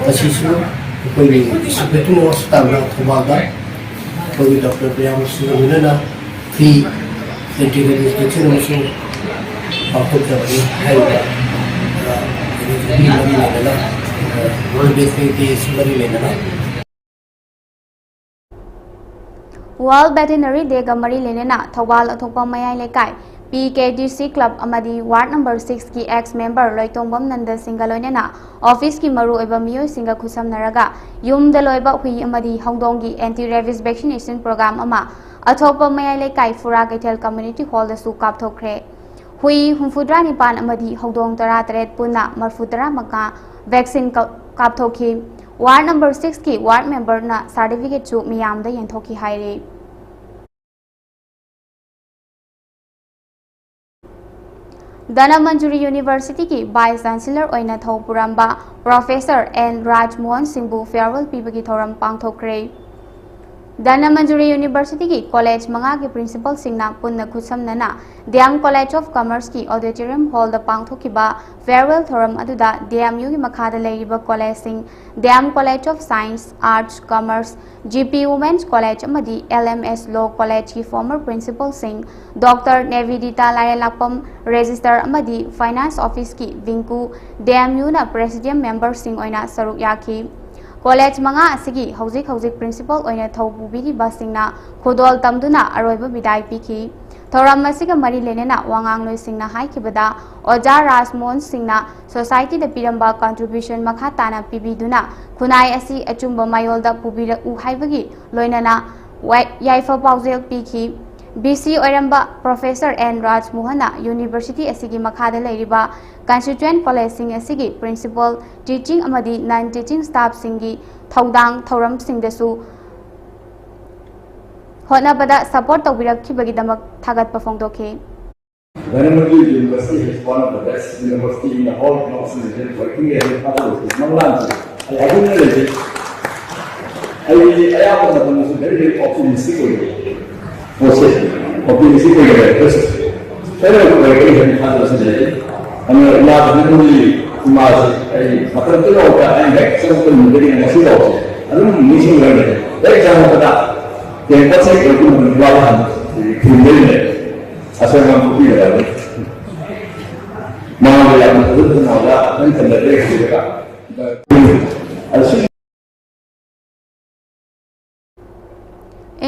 ꯉꯁꯤꯁꯨ ꯑꯩꯈꯣꯏꯒꯤ District Veterinary Hospitalꯗ, ꯊꯧꯕꯥꯜꯗ ꯑꯩꯈꯣꯏꯒꯤ Doctor ꯕꯤꯔꯥꯃꯣ ꯁꯤꯡꯒ ꯂꯣꯏꯅꯅ free anti rabies vaccine ꯑꯃꯁꯨ ꯄꯥꯡꯊꯣꯛꯆꯕꯅꯤ꯫ ꯍꯥꯏꯔꯤꯕ, ꯑ, ꯃꯔꯤ ꯂꯩꯅꯅ, ꯑ, World Veterinary Day ꯑꯁꯤ ꯃꯔꯤ ꯂꯩꯅꯅ꯫ World Veterinary Dayꯒ ꯃꯔꯤ ꯂꯩꯅꯅ ꯊꯧꯕꯥꯜ ꯑꯊꯣꯛꯄ ꯃꯌꯥꯏ ꯂꯩꯀꯥꯏ P K D C Club ꯑꯃꯗꯤ Ward number sixꯀꯤ ex member ꯂꯣꯏꯇꯣꯡꯕꯝ ꯅꯟꯗ ꯁꯤꯡꯒ ꯂꯣꯏꯅꯅ officeꯀꯤ ꯃꯔꯨꯑꯣꯏꯕ ꯃꯤꯑꯣꯏꯁꯤꯡꯒ ꯈꯨꯠꯁꯝꯅꯔꯒ ꯌꯨꯝꯗ ꯂꯣꯏꯕ ꯍꯨꯏ ꯑꯃꯗꯤ ꯍꯧꯗꯣꯡꯒꯤ anti rabies vaccination program ꯑꯃ ꯑꯊꯣꯛꯄ ꯃꯌꯥꯏ ꯂꯩꯀꯥꯏ ꯐꯨꯔꯥ ꯀꯩꯊꯦꯜ community hallꯗꯁꯨ ꯀꯥꯞꯊꯣꯛꯈ꯭ꯔꯦ꯫ ꯍꯨꯏ ꯍꯨꯝꯐꯨꯇꯔꯥ ꯅꯤꯄꯥꯟ ꯑꯃꯗꯤ ꯍꯧꯗꯣꯡ ꯇꯔꯥꯇꯔꯦꯠ ꯄꯨꯟꯅ ꯃꯔꯐꯨꯇꯔꯥ ꯃꯉꯥ vaccine ꯀꯥꯞ-, ꯀꯥꯞꯊꯣꯛꯈꯤ꯫ Ward number sixꯀꯤ ward memberꯅ certificateꯁꯨ ꯃꯤꯌꯥꯝꯗ ꯌꯦꯟꯊꯣꯛꯈꯤ ꯍꯥꯏꯔꯤ꯫ ꯙꯅꯃꯟꯖꯨꯔꯤ Universityꯒꯤ Vice Chancellor ꯑꯣꯏꯅ ꯊꯧ ꯄꯨꯔꯝꯕ Professor N ꯔꯥꯖꯃꯣꯍꯟ ꯁꯤꯡꯕꯨ farewell ꯄꯤꯕꯒꯤ ꯊꯧꯔꯝ ꯄꯥꯡꯊꯣꯛꯈ꯭ꯔꯦ꯫ ꯙꯅꯃꯟꯖꯨꯔꯤ Universityꯒꯤ college ꯃꯉꯥꯒꯤ principalꯁꯤꯡꯅ ꯄꯨꯟꯅ ꯈꯨꯠꯁꯝꯅꯅ D M College of Commerceꯀꯤ auditorium hallꯗ ꯄꯥꯡꯊꯣꯛꯈꯤꯕ farewell ꯊꯧꯔꯝ ꯑꯗꯨꯗ D M Uꯒꯤ ꯃꯈꯥꯗ ꯂꯩꯔꯤꯕ collegeꯁꯤꯡ D M College of Science, Arts, Commerce, G P Women's College ꯑꯃꯗꯤ L M S Law Collegeꯀꯤ former principalꯁꯤꯡ, Doctor ꯅꯦꯕꯤꯗꯤꯇꯥ ꯂꯥꯏꯔꯦꯟꯂꯥꯛꯄꯝ, Registrar ꯑꯃꯗꯤ Finance Officeꯀꯤ ꯚꯤꯡꯀꯨ, D M Uꯅ Presidium memberꯁꯤꯡ ꯑꯣꯏꯅ ꯁꯔꯨꯛ ꯌꯥꯈꯤ꯫ College ꯃꯉꯥ ꯑꯁꯤꯒꯤ ꯍꯧꯖꯤꯛ ꯍꯧꯖꯤꯛ principal ꯑꯣꯏꯅ ꯊꯧ ꯄꯨꯕꯤꯔꯤꯕꯁꯤꯡꯅ ꯈꯨꯗꯣꯜ ꯇꯝꯗꯨꯅ ꯑꯔꯣꯏꯕ ꯕꯤꯗꯥꯏ ꯄꯤꯈꯤ꯫ ꯊꯧꯔꯝ ꯑꯁꯤꯒ ꯃꯔꯤ ꯂꯩꯅꯅ ꯋꯥꯉꯥꯡꯂꯣꯏꯁꯤꯡꯅ ꯍꯥꯏꯈꯤꯕꯗ, ꯑꯣꯖꯥ ꯔꯥꯖꯃꯣꯍꯟ ꯁꯤꯡꯅ ꯁꯣꯁꯥꯏꯇꯤꯗ ꯄꯤꯔꯝꯕ ꯀꯟꯇ꯭ꯔꯤꯕ꯭ꯌꯨꯁꯟ ꯃꯈꯥ ꯇꯥꯅ ꯄꯤꯕꯤꯗꯨꯅ ꯈꯨꯟꯅꯥꯏ ꯑꯁꯤ ꯑꯆꯨꯝꯕ ꯃꯥꯌꯣꯜꯗ ꯄꯨꯕꯤꯔꯛꯎ ꯍꯥꯏꯕꯒꯤ ꯂꯣꯏꯅꯅ ꯋꯥꯏ-, ꯌꯥꯏꯐ ꯄꯥꯎꯖꯦꯜ ꯄꯤꯈꯤ꯫ ꯚꯤ ꯁꯤ ꯑꯣꯏꯔꯝꯕ ꯄ꯭ꯔꯣꯐꯦꯁꯔ ꯑꯦꯟ ꯔꯥꯖꯃꯣꯍꯟꯅ ꯌꯨꯅꯤꯚꯔꯁꯤꯇꯤ ꯑꯁꯤꯒꯤ ꯃꯈꯥꯗ ꯂꯩꯔꯤꯕ ꯀꯟꯁꯇꯤꯇ꯭ꯌꯨꯌꯦꯟ ꯀꯣꯂꯦꯖꯁꯤꯡ ꯑꯁꯤꯒꯤ ꯄ꯭ꯔꯤꯟꯁꯤꯄꯜ, ꯇꯤꯆꯤꯡ ꯑꯃꯗꯤ ꯅꯟ ꯇꯤꯆꯤꯡ ꯁ꯭ꯇꯥꯐꯁꯤꯡꯒꯤ ꯊꯧꯗꯥꯡ ꯊꯧꯔꯝꯁꯤꯡꯗꯁꯨ ꯍꯣꯠꯅꯕꯗ ꯁꯄꯣꯔꯠ ꯇꯧꯕꯤꯔꯛꯈꯤꯕꯒꯤꯗꯃꯛ ꯊꯥꯒꯠꯄ ꯐꯣꯡꯗꯣꯛꯈꯤ꯫ Dhanamari University is one of the best university in the whole continental working area. ꯑꯩ ꯑꯗꯨꯝꯅ ꯂꯩꯖꯩ꯫ ꯑꯩ ꯑꯌꯥꯝꯕ ꯃꯇꯝꯗꯁꯨ very, very optimistic ꯑꯣꯏꯌꯦ꯫ ꯄꯣꯠꯁꯦ optimistic ꯑꯣꯏꯒꯗ꯭ꯔꯥ? ꯐꯦꯜ ꯑꯣꯏꯔꯛꯀꯅꯤ ꯍꯥꯏꯅ ꯊꯥꯖꯕꯁꯨ ꯂꯩ꯫ ꯑꯗꯨꯅ ꯏꯃꯥ ꯙꯅꯃꯨꯔꯤ ꯏꯃꯥꯁꯦ ꯑꯩ ꯃꯇꯝ ꯄꯨꯝꯅꯃꯛꯇ ꯑꯩꯅ ꯍꯦꯛ ꯆꯪꯉꯛꯄ ꯅꯨꯃꯤꯠꯇꯒꯤꯅ ꯉꯁꯤ ꯐꯥꯎꯁꯦ ꯑꯗꯨꯝ ꯅꯤꯡꯁꯤꯡꯂꯒ ꯂꯩ꯫ ꯍꯦꯛ ꯆꯪꯉꯛꯄꯗ ꯀꯦꯝꯄꯁ ꯍꯦꯛ ꯌꯧꯔꯛꯄ ꯃꯇꯝꯗ ꯏꯃꯥ ꯍꯥꯟꯅ ꯈꯨꯔꯨꯝꯗꯣꯏꯅꯦ꯫ ꯑꯁꯣꯏ ꯑꯉꯥꯝ ꯐꯨꯕꯤꯒꯗꯕꯅꯤ꯫ ꯃꯥꯅ ꯌꯥꯝꯅ ꯐꯖꯅ ꯐꯖꯅ ꯑꯣꯖꯥ ꯅꯪ ꯇꯝꯅꯗ꯭ꯔꯦ ꯍꯥꯏꯔꯒ ꯑꯗꯨ ꯁꯤ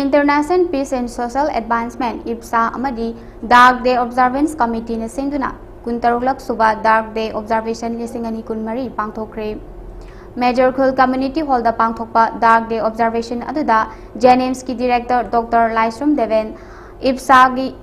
International Peace and Social Advancement, ꯏꯞꯁꯥ, ꯑꯃꯗꯤ ꯗꯥꯔꯛ ꯗꯦ ꯑꯣꯕꯖꯥꯔꯚꯦꯟꯁ ꯀꯃꯤꯇꯤꯅ ꯁꯤꯟꯗꯨꯅ ꯀꯨꯟꯇꯔꯨꯛꯂꯛ ꯁꯨꯕ ꯗꯥꯔꯛ ꯗꯦ ꯑꯣꯕꯖꯥꯔꯚꯦꯁꯟ ꯂꯤꯁꯤꯡ ꯑꯅꯤ ꯀꯨꯟꯃꯔꯤ ꯄꯥꯡꯊꯣꯛꯈ꯭ꯔꯦ꯫ ꯃꯦꯖꯔ ꯈꯨꯜ ꯀꯝꯃ꯭ꯌꯨꯅꯤꯇꯤ ꯍꯣꯜꯗ ꯄꯥꯡꯊꯣꯛꯄ ꯗꯥꯔꯛ ꯗꯦ ꯑꯣꯕꯖꯥꯔꯚꯦꯁꯟ ꯑꯗꯨꯗ ꯖꯦꯅꯤꯝꯁꯀꯤ ꯗꯤꯔꯦꯛꯇꯔ ꯗꯣꯛꯇꯔ ꯂꯥꯏꯁ꯭ꯔꯝ ꯗꯦꯕꯦꯟ, ꯏꯞꯁꯥꯒꯤ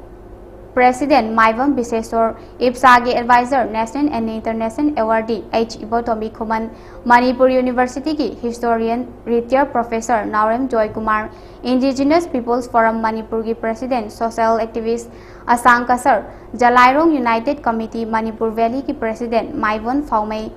ꯄ꯭ꯔꯦꯁꯤꯗꯦꯟ ꯃꯥꯏꯕꯝ ꯕꯤꯁꯦꯁꯣꯔ, ꯏꯞꯁꯥꯒꯤ adviser, national and international awardee H Ibotombi Khuman, Manipur ꯌꯨꯅꯤꯚꯔꯁꯤꯇꯤꯒꯤ historian retired professor Naorem Joykumar, indigenous peoples forum ꯃꯅꯤꯄꯨꯔꯒꯤ president social activist Asang Kasar, Jalairong united committee Manipur ꯚꯦꯂꯤꯒꯤ ꯄ꯭ꯔꯦꯁꯤꯗꯦꯟ ꯃꯥꯏꯕꯣꯟ ꯐꯥꯎꯃꯩ,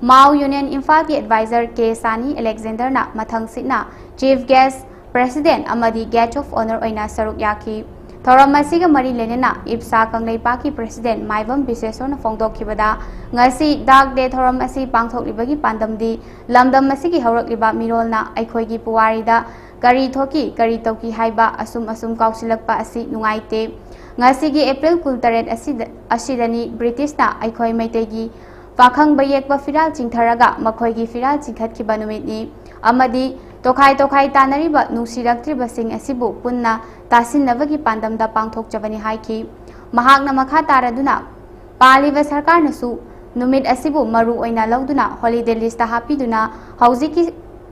ꯃꯥꯎ ꯌꯨꯅꯤꯌꯟ ꯏꯝꯐꯥꯜꯒꯤ ꯑꯦꯗꯚꯥꯏꯖꯔ ꯀꯦ ꯁꯥꯅꯤ ꯑꯂꯦꯛꯖꯦꯟꯗꯔꯅ ꯃꯊꯪꯁꯤꯠꯅ ꯆꯤꯐ ꯒꯦꯁ꯭ꯠ, ꯄ꯭ꯔꯦꯁꯤꯗꯦꯟꯠ ꯑꯃꯗꯤ ꯒꯦꯁ꯭ꯠ ꯑꯣꯐ ꯑꯣꯅꯔ ꯑꯣꯏꯅ ꯁꯔꯨꯛ ꯌꯥꯈꯤ꯫ ꯊꯧꯔꯝ ꯑꯁꯤꯒ ꯃꯔꯤ ꯂꯩꯅꯅ ꯏꯞꯁꯥ ꯀꯪꯂꯩꯄꯥꯛꯀꯤ ꯄ꯭ꯔꯦꯁꯤꯗꯦꯟꯠ ꯃꯥꯏꯕꯝ ꯕꯤꯁꯦꯁꯣꯔꯅ ꯐꯣꯡꯗꯣꯛꯈꯤꯕꯗ, ꯉꯁꯤ ꯗꯥꯔꯛ ꯗꯦ ꯊꯧꯔꯝ ꯑꯁꯤ ꯄꯥꯡꯊꯣꯛꯂꯤꯕꯒꯤ ꯄꯥꯟꯗꯝꯗꯤ ꯂꯝꯗꯝ ꯑꯁꯤꯒꯤ ꯍꯧꯔꯛꯂꯤꯕ ꯃꯤꯔꯣꯜꯅ ꯑꯩꯈꯣꯏꯒꯤ ꯄꯨꯋꯥꯔꯤꯗ ꯀꯔꯤ ꯊꯣꯛꯈꯤ, ꯀꯔꯤ ꯇꯧꯈꯤ ꯍꯥꯏꯕ ꯑꯁꯨꯝ ꯑꯁꯨꯝ ꯀꯥꯎꯁꯤꯜꯂꯛꯄ ꯑꯁꯤ ꯅꯨꯡꯉꯥꯏꯇꯦ꯫ ꯉꯁꯤꯒꯤ ꯑꯦꯄ꯭ꯔꯤꯜ ꯀꯨꯟꯇꯔꯦꯠ ꯑꯁꯤꯗ, ꯑꯁꯤꯗꯅꯤ ꯕ꯭ꯔꯤꯇꯤꯁꯅ ꯑꯩꯈꯣꯏ ꯃꯩꯇꯩꯒꯤ ꯄꯥꯈꯪꯕ ꯌꯦꯛꯄ ꯐꯤꯔꯥꯜ ꯆꯤꯡꯊꯔꯒ ꯃꯈꯣꯏꯒꯤ ꯐꯤꯔꯥꯜ ꯆꯤꯡꯈꯠꯈꯤꯕ ꯅꯨꯃꯤꯠꯅꯤ ꯑꯃꯗꯤ ꯇꯣꯈꯥꯏ ꯇꯣꯈꯥꯏ ꯇꯥꯅꯔꯤꯕ ꯅꯨꯡꯁꯤꯔꯛꯇ꯭ꯔꯤꯕꯁꯤꯡ ꯑꯁꯤꯕꯨ ꯄꯨꯟꯅ ꯇꯥꯁꯤꯟꯅꯕꯒꯤ ꯄꯥꯟꯗꯝꯗ ꯄꯥꯡꯊꯣꯛꯆꯕꯅꯤ ꯍꯥꯏꯈꯤ꯫ ꯃꯍꯥꯛꯅ ꯃꯈꯥ ꯇꯥꯔꯗꯨꯅ, ꯄꯥꯜꯂꯤꯕ ꯁꯔꯀꯥꯔꯅꯁꯨ ꯅꯨꯃꯤꯠ ꯑꯁꯤꯕꯨ ꯃꯔꯨ ꯑꯣꯏꯅ ꯂꯧꯗꯨꯅ holiday list ꯍꯥꯞꯄꯤꯗꯨꯅ ꯍꯧꯖꯤꯛꯀꯤ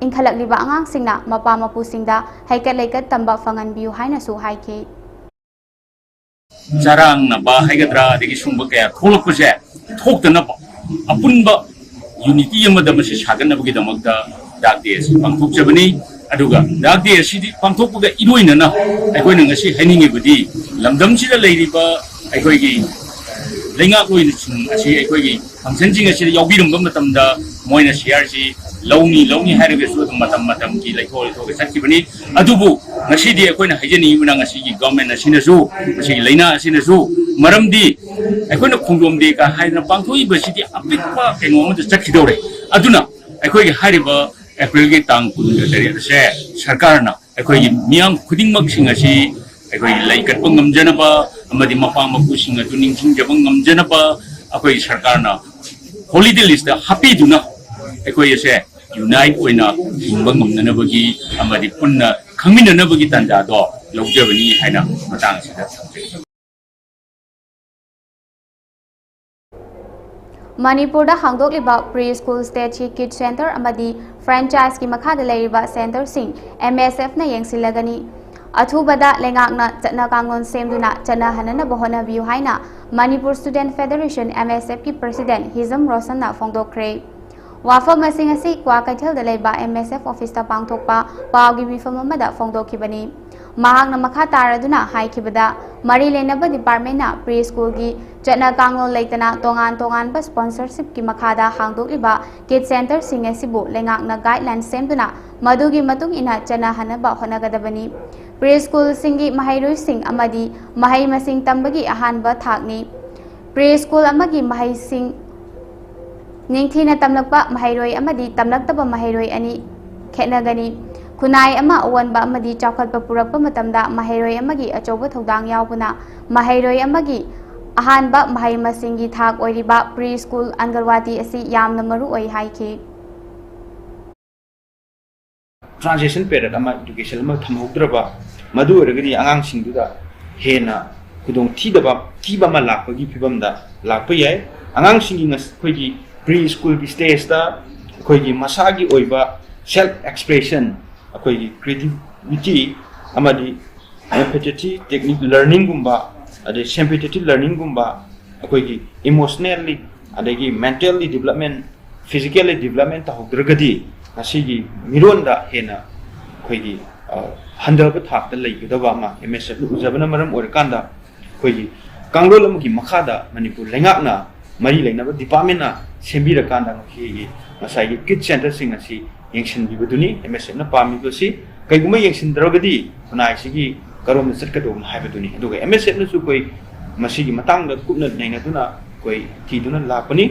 ꯏꯟꯈꯠꯂꯛꯂꯤꯕ ꯑꯉꯥꯡꯁꯤꯡꯅ ꯃꯄꯥ ꯃꯄꯨꯁꯤꯡꯗ ꯍꯩꯀꯠ ꯂꯩꯀꯠ ꯇꯝꯕ ꯐꯪꯍꯟꯕꯤꯌꯨ ꯍꯥꯏꯅꯁꯨ ꯍꯥꯏꯈꯤ꯫ ꯆꯔꯥꯡꯅꯕ ꯍꯥꯏꯒꯗ꯭ꯔꯥ, ꯑꯗꯒꯤ ꯁꯨꯝꯕ ꯀꯌꯥ ꯊꯣꯛꯂꯛꯄꯁꯦ ꯊꯣꯛꯇꯅꯕ ꯑꯄꯨꯟꯕ unity ꯑꯃꯗ ꯃꯁꯤ ꯁꯥꯒꯠꯅꯕꯒꯤꯗꯃꯛꯇ Dark Day ꯑꯁꯤ ꯄꯥꯡꯊꯣꯛꯆꯕꯅꯤ꯫ ꯑꯗꯨꯒ Dark Day ꯑꯁꯤꯗꯤ ꯄꯥꯡꯊꯣꯛꯄꯒ ꯏꯔꯣꯏꯅꯅ ꯑꯩꯈꯣꯏꯅ ꯉꯁꯤ ꯍꯥꯏꯅꯤꯡꯉꯤꯕꯗꯤ, ꯂꯝꯗꯝꯁꯤꯗ ꯂꯩꯔꯤꯕ ꯑꯩꯈꯣꯏꯒꯤ ꯂꯩꯉꯥꯛꯂꯣꯏꯁꯤꯡ ꯑꯁꯤ ꯑꯩꯈꯣꯏꯒꯤ functionꯁꯤꯡ ꯑꯁꯤꯗ ꯌꯥꯎꯕꯤꯔꯝꯕ ꯃꯇꯝꯗ ꯃꯣꯏꯅ shareꯁꯤ ꯂꯧꯅꯤ ꯂꯧꯅꯤ ꯍꯥꯏꯔꯒꯁꯨ ꯑꯗꯨꯝ ꯃꯇꯝ ꯃꯇꯝꯒꯤ ꯂꯩꯊꯣꯛ ꯂꯩꯊꯣꯛꯑꯒ ꯆꯠꯈꯤꯕꯅꯤ꯫ ꯑꯗꯨꯕꯨ ꯉꯁꯤꯗꯤ ꯑꯩꯈꯣꯏꯅ ꯍꯥꯏꯖꯅꯤꯡꯉꯤꯕꯅ, ꯉꯁꯤꯒꯤ government ꯑꯁꯤꯅꯁꯨ, ꯉꯁꯤꯒꯤ ꯂꯩꯅꯥ ꯑꯁꯤꯅꯁꯨ, ꯃꯔꯝꯗꯤ ꯑꯩꯈꯣꯏꯅ ꯈꯣꯡꯖꯣꯝ day ꯀ ꯍꯥꯏꯗꯅ ꯄꯥꯡꯊꯣꯛꯏꯕꯁꯤꯗꯤ ꯑꯄꯤꯛꯄ ꯀꯩꯅꯣ ꯑꯃꯗ ꯆꯠꯈꯤꯗꯧꯔꯦ꯫ ꯑꯗꯨꯅ ꯑꯩꯈꯣꯏꯒꯤ ꯍꯥꯏꯔꯤꯕ Aprilꯒꯤ ꯇꯥꯡ ꯀꯨꯟꯒ ꯇꯔꯦꯠ ꯑꯁꯦ ꯁꯔꯀꯥꯔꯅ ꯑꯩꯈꯣꯏꯒꯤ ꯃꯤꯌꯥꯝ ꯈꯨꯗꯤꯡꯃꯛꯁꯤꯡ ꯑꯁꯤ ꯑꯩꯈꯣꯏꯒꯤ ꯂꯩ ꯀꯠꯄ ꯉꯝꯖꯅꯕ ꯑꯃꯗꯤ ꯃꯄꯥ ꯃꯄꯨꯁꯤꯡ ꯑꯗꯨ ꯅꯤꯡꯁꯤꯡꯖꯕ ꯉꯝꯖꯅꯕ ꯑꯩꯈꯣꯏꯒꯤ ꯁꯔꯀꯥꯔꯅ holiday list ꯍꯥꯞꯄꯤꯗꯨꯅ ꯑꯩꯈꯣꯏ ꯑꯁꯦ unite ꯑꯣꯏꯅ ꯍꯤꯡꯕ ꯉꯝꯅꯅꯕꯒꯤ ꯑꯃꯗꯤ ꯄꯨꯟꯅ ꯈꯪꯃꯤꯟꯅꯅꯕꯒꯤ ꯇꯥꯟꯖꯥꯗꯣ ꯂꯧꯖꯕꯅꯤ ꯍꯥꯏꯅ ꯃꯇꯥꯡ ꯑꯁꯤꯗ ꯊꯝꯖꯒꯦ꯫ ꯃꯅꯤꯄꯨꯔꯗ ꯍꯥꯡꯗꯣꯛꯂꯤꯕ Preschool State Kids Centre ꯑꯃꯗꯤ franchiseꯀꯤ ꯃꯈꯥꯗ ꯂꯩꯔꯤꯕ centreꯁꯤꯡ MSFꯅ ꯌꯦꯡꯁꯤꯜꯂꯒꯅꯤ꯫ ꯑꯊꯨꯕꯗ ꯂꯩꯉꯥꯛꯅ ꯆꯠꯅ ꯀꯥꯡꯂꯣꯟ ꯁꯦꯝꯗꯨꯅ ꯆꯠꯅꯍꯟꯅꯅꯕ ꯍꯣꯠꯅꯕꯤꯌꯨ ꯍꯥꯏꯅ Manipur Student Federation, MSFꯀꯤ president ꯍꯤꯖꯝ ꯔꯣꯁꯟꯅ ꯐꯣꯡꯗꯣꯛꯈ꯭ꯔꯦ꯫ ꯋꯥꯐꯝ ꯑꯁꯤꯡ ꯑꯁꯤ ꯀ꯭ꯋꯥꯀꯩꯊꯦꯜꯗ ꯂꯩꯕ MSF officeꯇ ꯄꯥꯡꯊꯣꯛꯄ ꯄꯥꯎꯒꯤ ꯃꯤꯐꯝ ꯑꯃꯗ ꯐꯣꯡꯗꯣꯛꯈꯤꯕꯅꯤ꯫ ꯃꯍꯥꯛꯅ ꯃꯈꯥ ꯇꯥꯔꯗꯨꯅ ꯍꯥꯏꯈꯤꯕꯗ, ꯃꯔꯤ ꯂꯩꯅꯕ departmentꯅ preschoolꯒꯤ ꯆꯠꯅ ꯀꯥꯡꯂꯣꯟ ꯂꯩꯇꯅ ꯇꯣꯉꯥꯟ ꯇꯣꯉꯥꯟꯕ sponsorshipꯀꯤ ꯃꯈꯥꯗ ꯍꯥꯡꯗꯣꯛꯂꯤꯕ kid centreꯁꯤꯡ ꯑꯁꯤꯕꯨ ꯂꯩꯉꯥꯛꯅ guideline ꯁꯦꯝꯗꯨꯅ ꯃꯗꯨꯒꯤ ꯃꯇꯨꯡ ꯏꯟꯅ ꯆꯠꯅꯍꯟꯅꯕ ꯍꯣꯠꯅꯒꯗꯕꯅꯤ꯫ Preschoolꯁꯤꯡꯒꯤ ꯃꯍꯩꯔꯣꯏꯁꯤꯡ ꯑꯃꯗꯤ ꯃꯍꯩ ꯃꯁꯤꯡ ꯇꯝꯕꯒꯤ ꯑꯍꯥꯟꯕ ꯊꯥꯛꯅꯤ꯫ Preschool ꯑꯃꯒꯤ ꯃꯍꯩꯁꯤꯡ ꯅꯤꯡꯊꯤꯅ ꯇꯝꯂꯛꯄ ꯃꯍꯩꯔꯣꯏ ꯑꯃꯗꯤ ꯇꯝꯂꯛꯇꯕ ꯃꯍꯩꯔꯣꯏ ꯑꯅꯤ ꯈꯦꯠꯅꯒꯅꯤ꯫ ꯈꯨꯟꯅꯥꯏ ꯑꯃ ꯑꯑꯣꯟꯕ ꯑꯃꯗꯤ ꯆꯥꯎꯈꯠꯄ ꯄꯨꯔꯛꯄ ꯃꯇꯝꯗ ꯃꯍꯩꯔꯣꯏ ꯑꯃꯒꯤ ꯑꯆꯧꯕ ꯊꯧꯗꯥꯡ ꯌꯥꯎꯕꯅ ꯃꯍꯩꯔꯣꯏ ꯑꯃꯒꯤ ꯑꯍꯥꯟꯕ ꯃꯍꯩ ꯃꯁꯤꯡꯒꯤ ꯊꯥꯛ ꯑꯣꯏꯔꯤꯕ preschool, ꯑꯪꯒꯜꯋꯥꯗꯤ ꯑꯁꯤ ꯌꯥꯝꯅ ꯃꯔꯨ ꯑꯣꯏ ꯍꯥꯏꯈꯤ꯫ transition period ꯑꯃ, education ꯑꯃ ꯊꯝꯍꯧꯗ꯭ꯔꯕ, ꯃꯗꯨ ꯑꯣꯏꯔꯒꯗꯤ ꯑꯉꯥꯡꯁꯤꯡꯗꯨꯗ ꯍꯦꯟꯅ ꯈꯨꯗꯣꯡꯊꯤꯗꯕ, ꯊꯤꯕ ꯑꯃ ꯂꯥꯛꯄꯒꯤ ꯐꯤꯕꯝꯗ ꯂꯥꯛꯄ ꯌꯥꯏ꯫ ꯑꯉꯥꯡꯁꯤꯡꯒꯤ ꯉꯁ-, ꯑꯩꯈꯣꯏꯒꯤ pre school ꯒꯤ stage ꯇ ꯑꯩꯈꯣꯏꯒꯤ ꯃꯁꯥꯒꯤ ꯑꯣꯏꯕ self expression, ꯑꯩꯈꯣꯏꯒꯤ creativity ꯑꯃꯗꯤ repetitive technique learning ꯒꯨꯝꯕ, ꯑꯗꯩ sympathetic learning ꯒꯨꯝꯕ, ꯑꯩꯈꯣꯏꯒꯤ emotionally ꯑꯗꯒꯤ mentally development, physically development ꯇꯧꯍꯧꯗ꯭ꯔꯒꯗꯤ ꯉꯁꯤꯒꯤ ꯃꯤꯔꯣꯟꯗ ꯍꯦꯟꯅ ꯑꯩꯈꯣꯏꯒꯤ, ꯑ, ꯍꯟꯊꯕ ꯊꯥꯛꯇ ꯂꯩꯒꯗꯕ ꯑꯃ ꯑꯦꯝ ꯑꯦꯁ ꯑꯦꯐꯅ ꯎꯖꯕꯅ ꯃꯔꯝ ꯑꯣꯏꯔꯀꯥꯟꯗ, ꯑꯩꯈꯣꯏꯒꯤ ꯀꯥꯡꯂꯣꯟ ꯑꯃꯒꯤ ꯃꯈꯥꯗ ꯃꯅꯤꯄꯨꯔ ꯂꯩꯉꯥꯛꯅ ꯃꯔꯤ ꯂꯩꯅꯕ department ꯅ ꯁꯦꯝꯕꯤꯔꯀꯥꯟꯗ ꯉꯁꯤꯒꯤ ꯉꯁꯥꯏꯒꯤ ꯀꯤꯠ ꯁꯦꯟꯇꯔꯁꯤꯡ ꯑꯁꯤ ꯌꯦꯡꯁꯤꯟꯕꯤꯕꯗꯨꯅꯤ ꯑꯦꯝ ꯑꯦꯁ ꯑꯦꯐꯅ ꯄꯥꯝꯃꯤꯕꯁꯤ꯫ ꯀꯩꯒꯨꯝꯕ ꯌꯦꯡꯁꯤꯟꯗ꯭ꯔꯒꯗꯤ ꯈꯨꯟꯅꯥꯏꯁꯤꯒꯤ ꯀꯔꯣꯝꯗ ꯆꯠꯀꯗꯧꯕꯅꯣ ꯍꯥꯏꯕꯗꯨꯅꯤ꯫ ꯑꯗꯨꯒ ꯑꯦꯝ ꯑꯦꯁ ꯑꯦꯐꯅꯁꯨ ꯑꯩꯈꯣꯏ ꯃꯁꯤꯒꯤ ꯃꯇꯥꯡꯗ ꯀꯨꯞꯅ ꯅꯩꯅꯗꯨꯅ ꯑꯩꯈꯣꯏ ꯊꯤꯗꯨꯅ ꯂꯥꯛꯄꯅꯤ꯫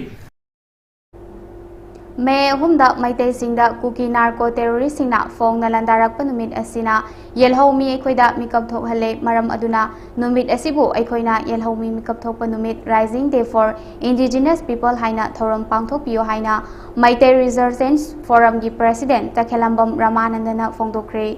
ꯃꯦ ꯑꯍꯨꯝꯗ ꯃꯩꯇꯩꯁꯤꯡꯗ ꯀꯨꯀꯤ ꯅꯥꯔꯀꯣ ꯇꯦꯔꯣꯔꯤꯁꯁꯤꯡꯅ ꯐꯣꯡꯅ ꯂꯥꯟꯗꯥꯔꯛꯄ ꯅꯨꯃꯤꯠ ꯑꯁꯤꯅ ꯌꯦꯜꯍꯧꯃꯤ ꯑꯩꯈꯣꯏꯗ ꯃꯤꯀꯞ ꯊꯣꯛꯍꯜꯂꯦ꯫ ꯃꯔꯝ ꯑꯗꯨꯅ ꯅꯨꯃꯤꯠ ꯑꯁꯤꯕꯨ ꯑꯩꯈꯣꯏꯅ ꯌꯦꯜꯍꯧꯃꯤ ꯃꯤꯀꯞ ꯊꯣꯛꯄ ꯅꯨꯃꯤꯠ, Rising Day for Indigenous People ꯍꯥꯏꯅ ꯊꯧꯔꯝ ꯄꯥꯡꯊꯣꯛꯄꯤꯌꯨ ꯍꯥꯏꯅ ꯃꯩꯇꯩ ꯔꯤꯁꯔꯖꯦꯟꯁ ꯐꯣꯔꯝꯒꯤ ꯄ꯭ꯔꯦꯁꯤꯗꯦꯟꯠ ꯇꯈꯦꯂꯝꯕꯝ ꯔꯃꯥꯅꯟꯗꯅ ꯐꯣꯡꯗꯣꯛꯈ꯭ꯔꯦ꯫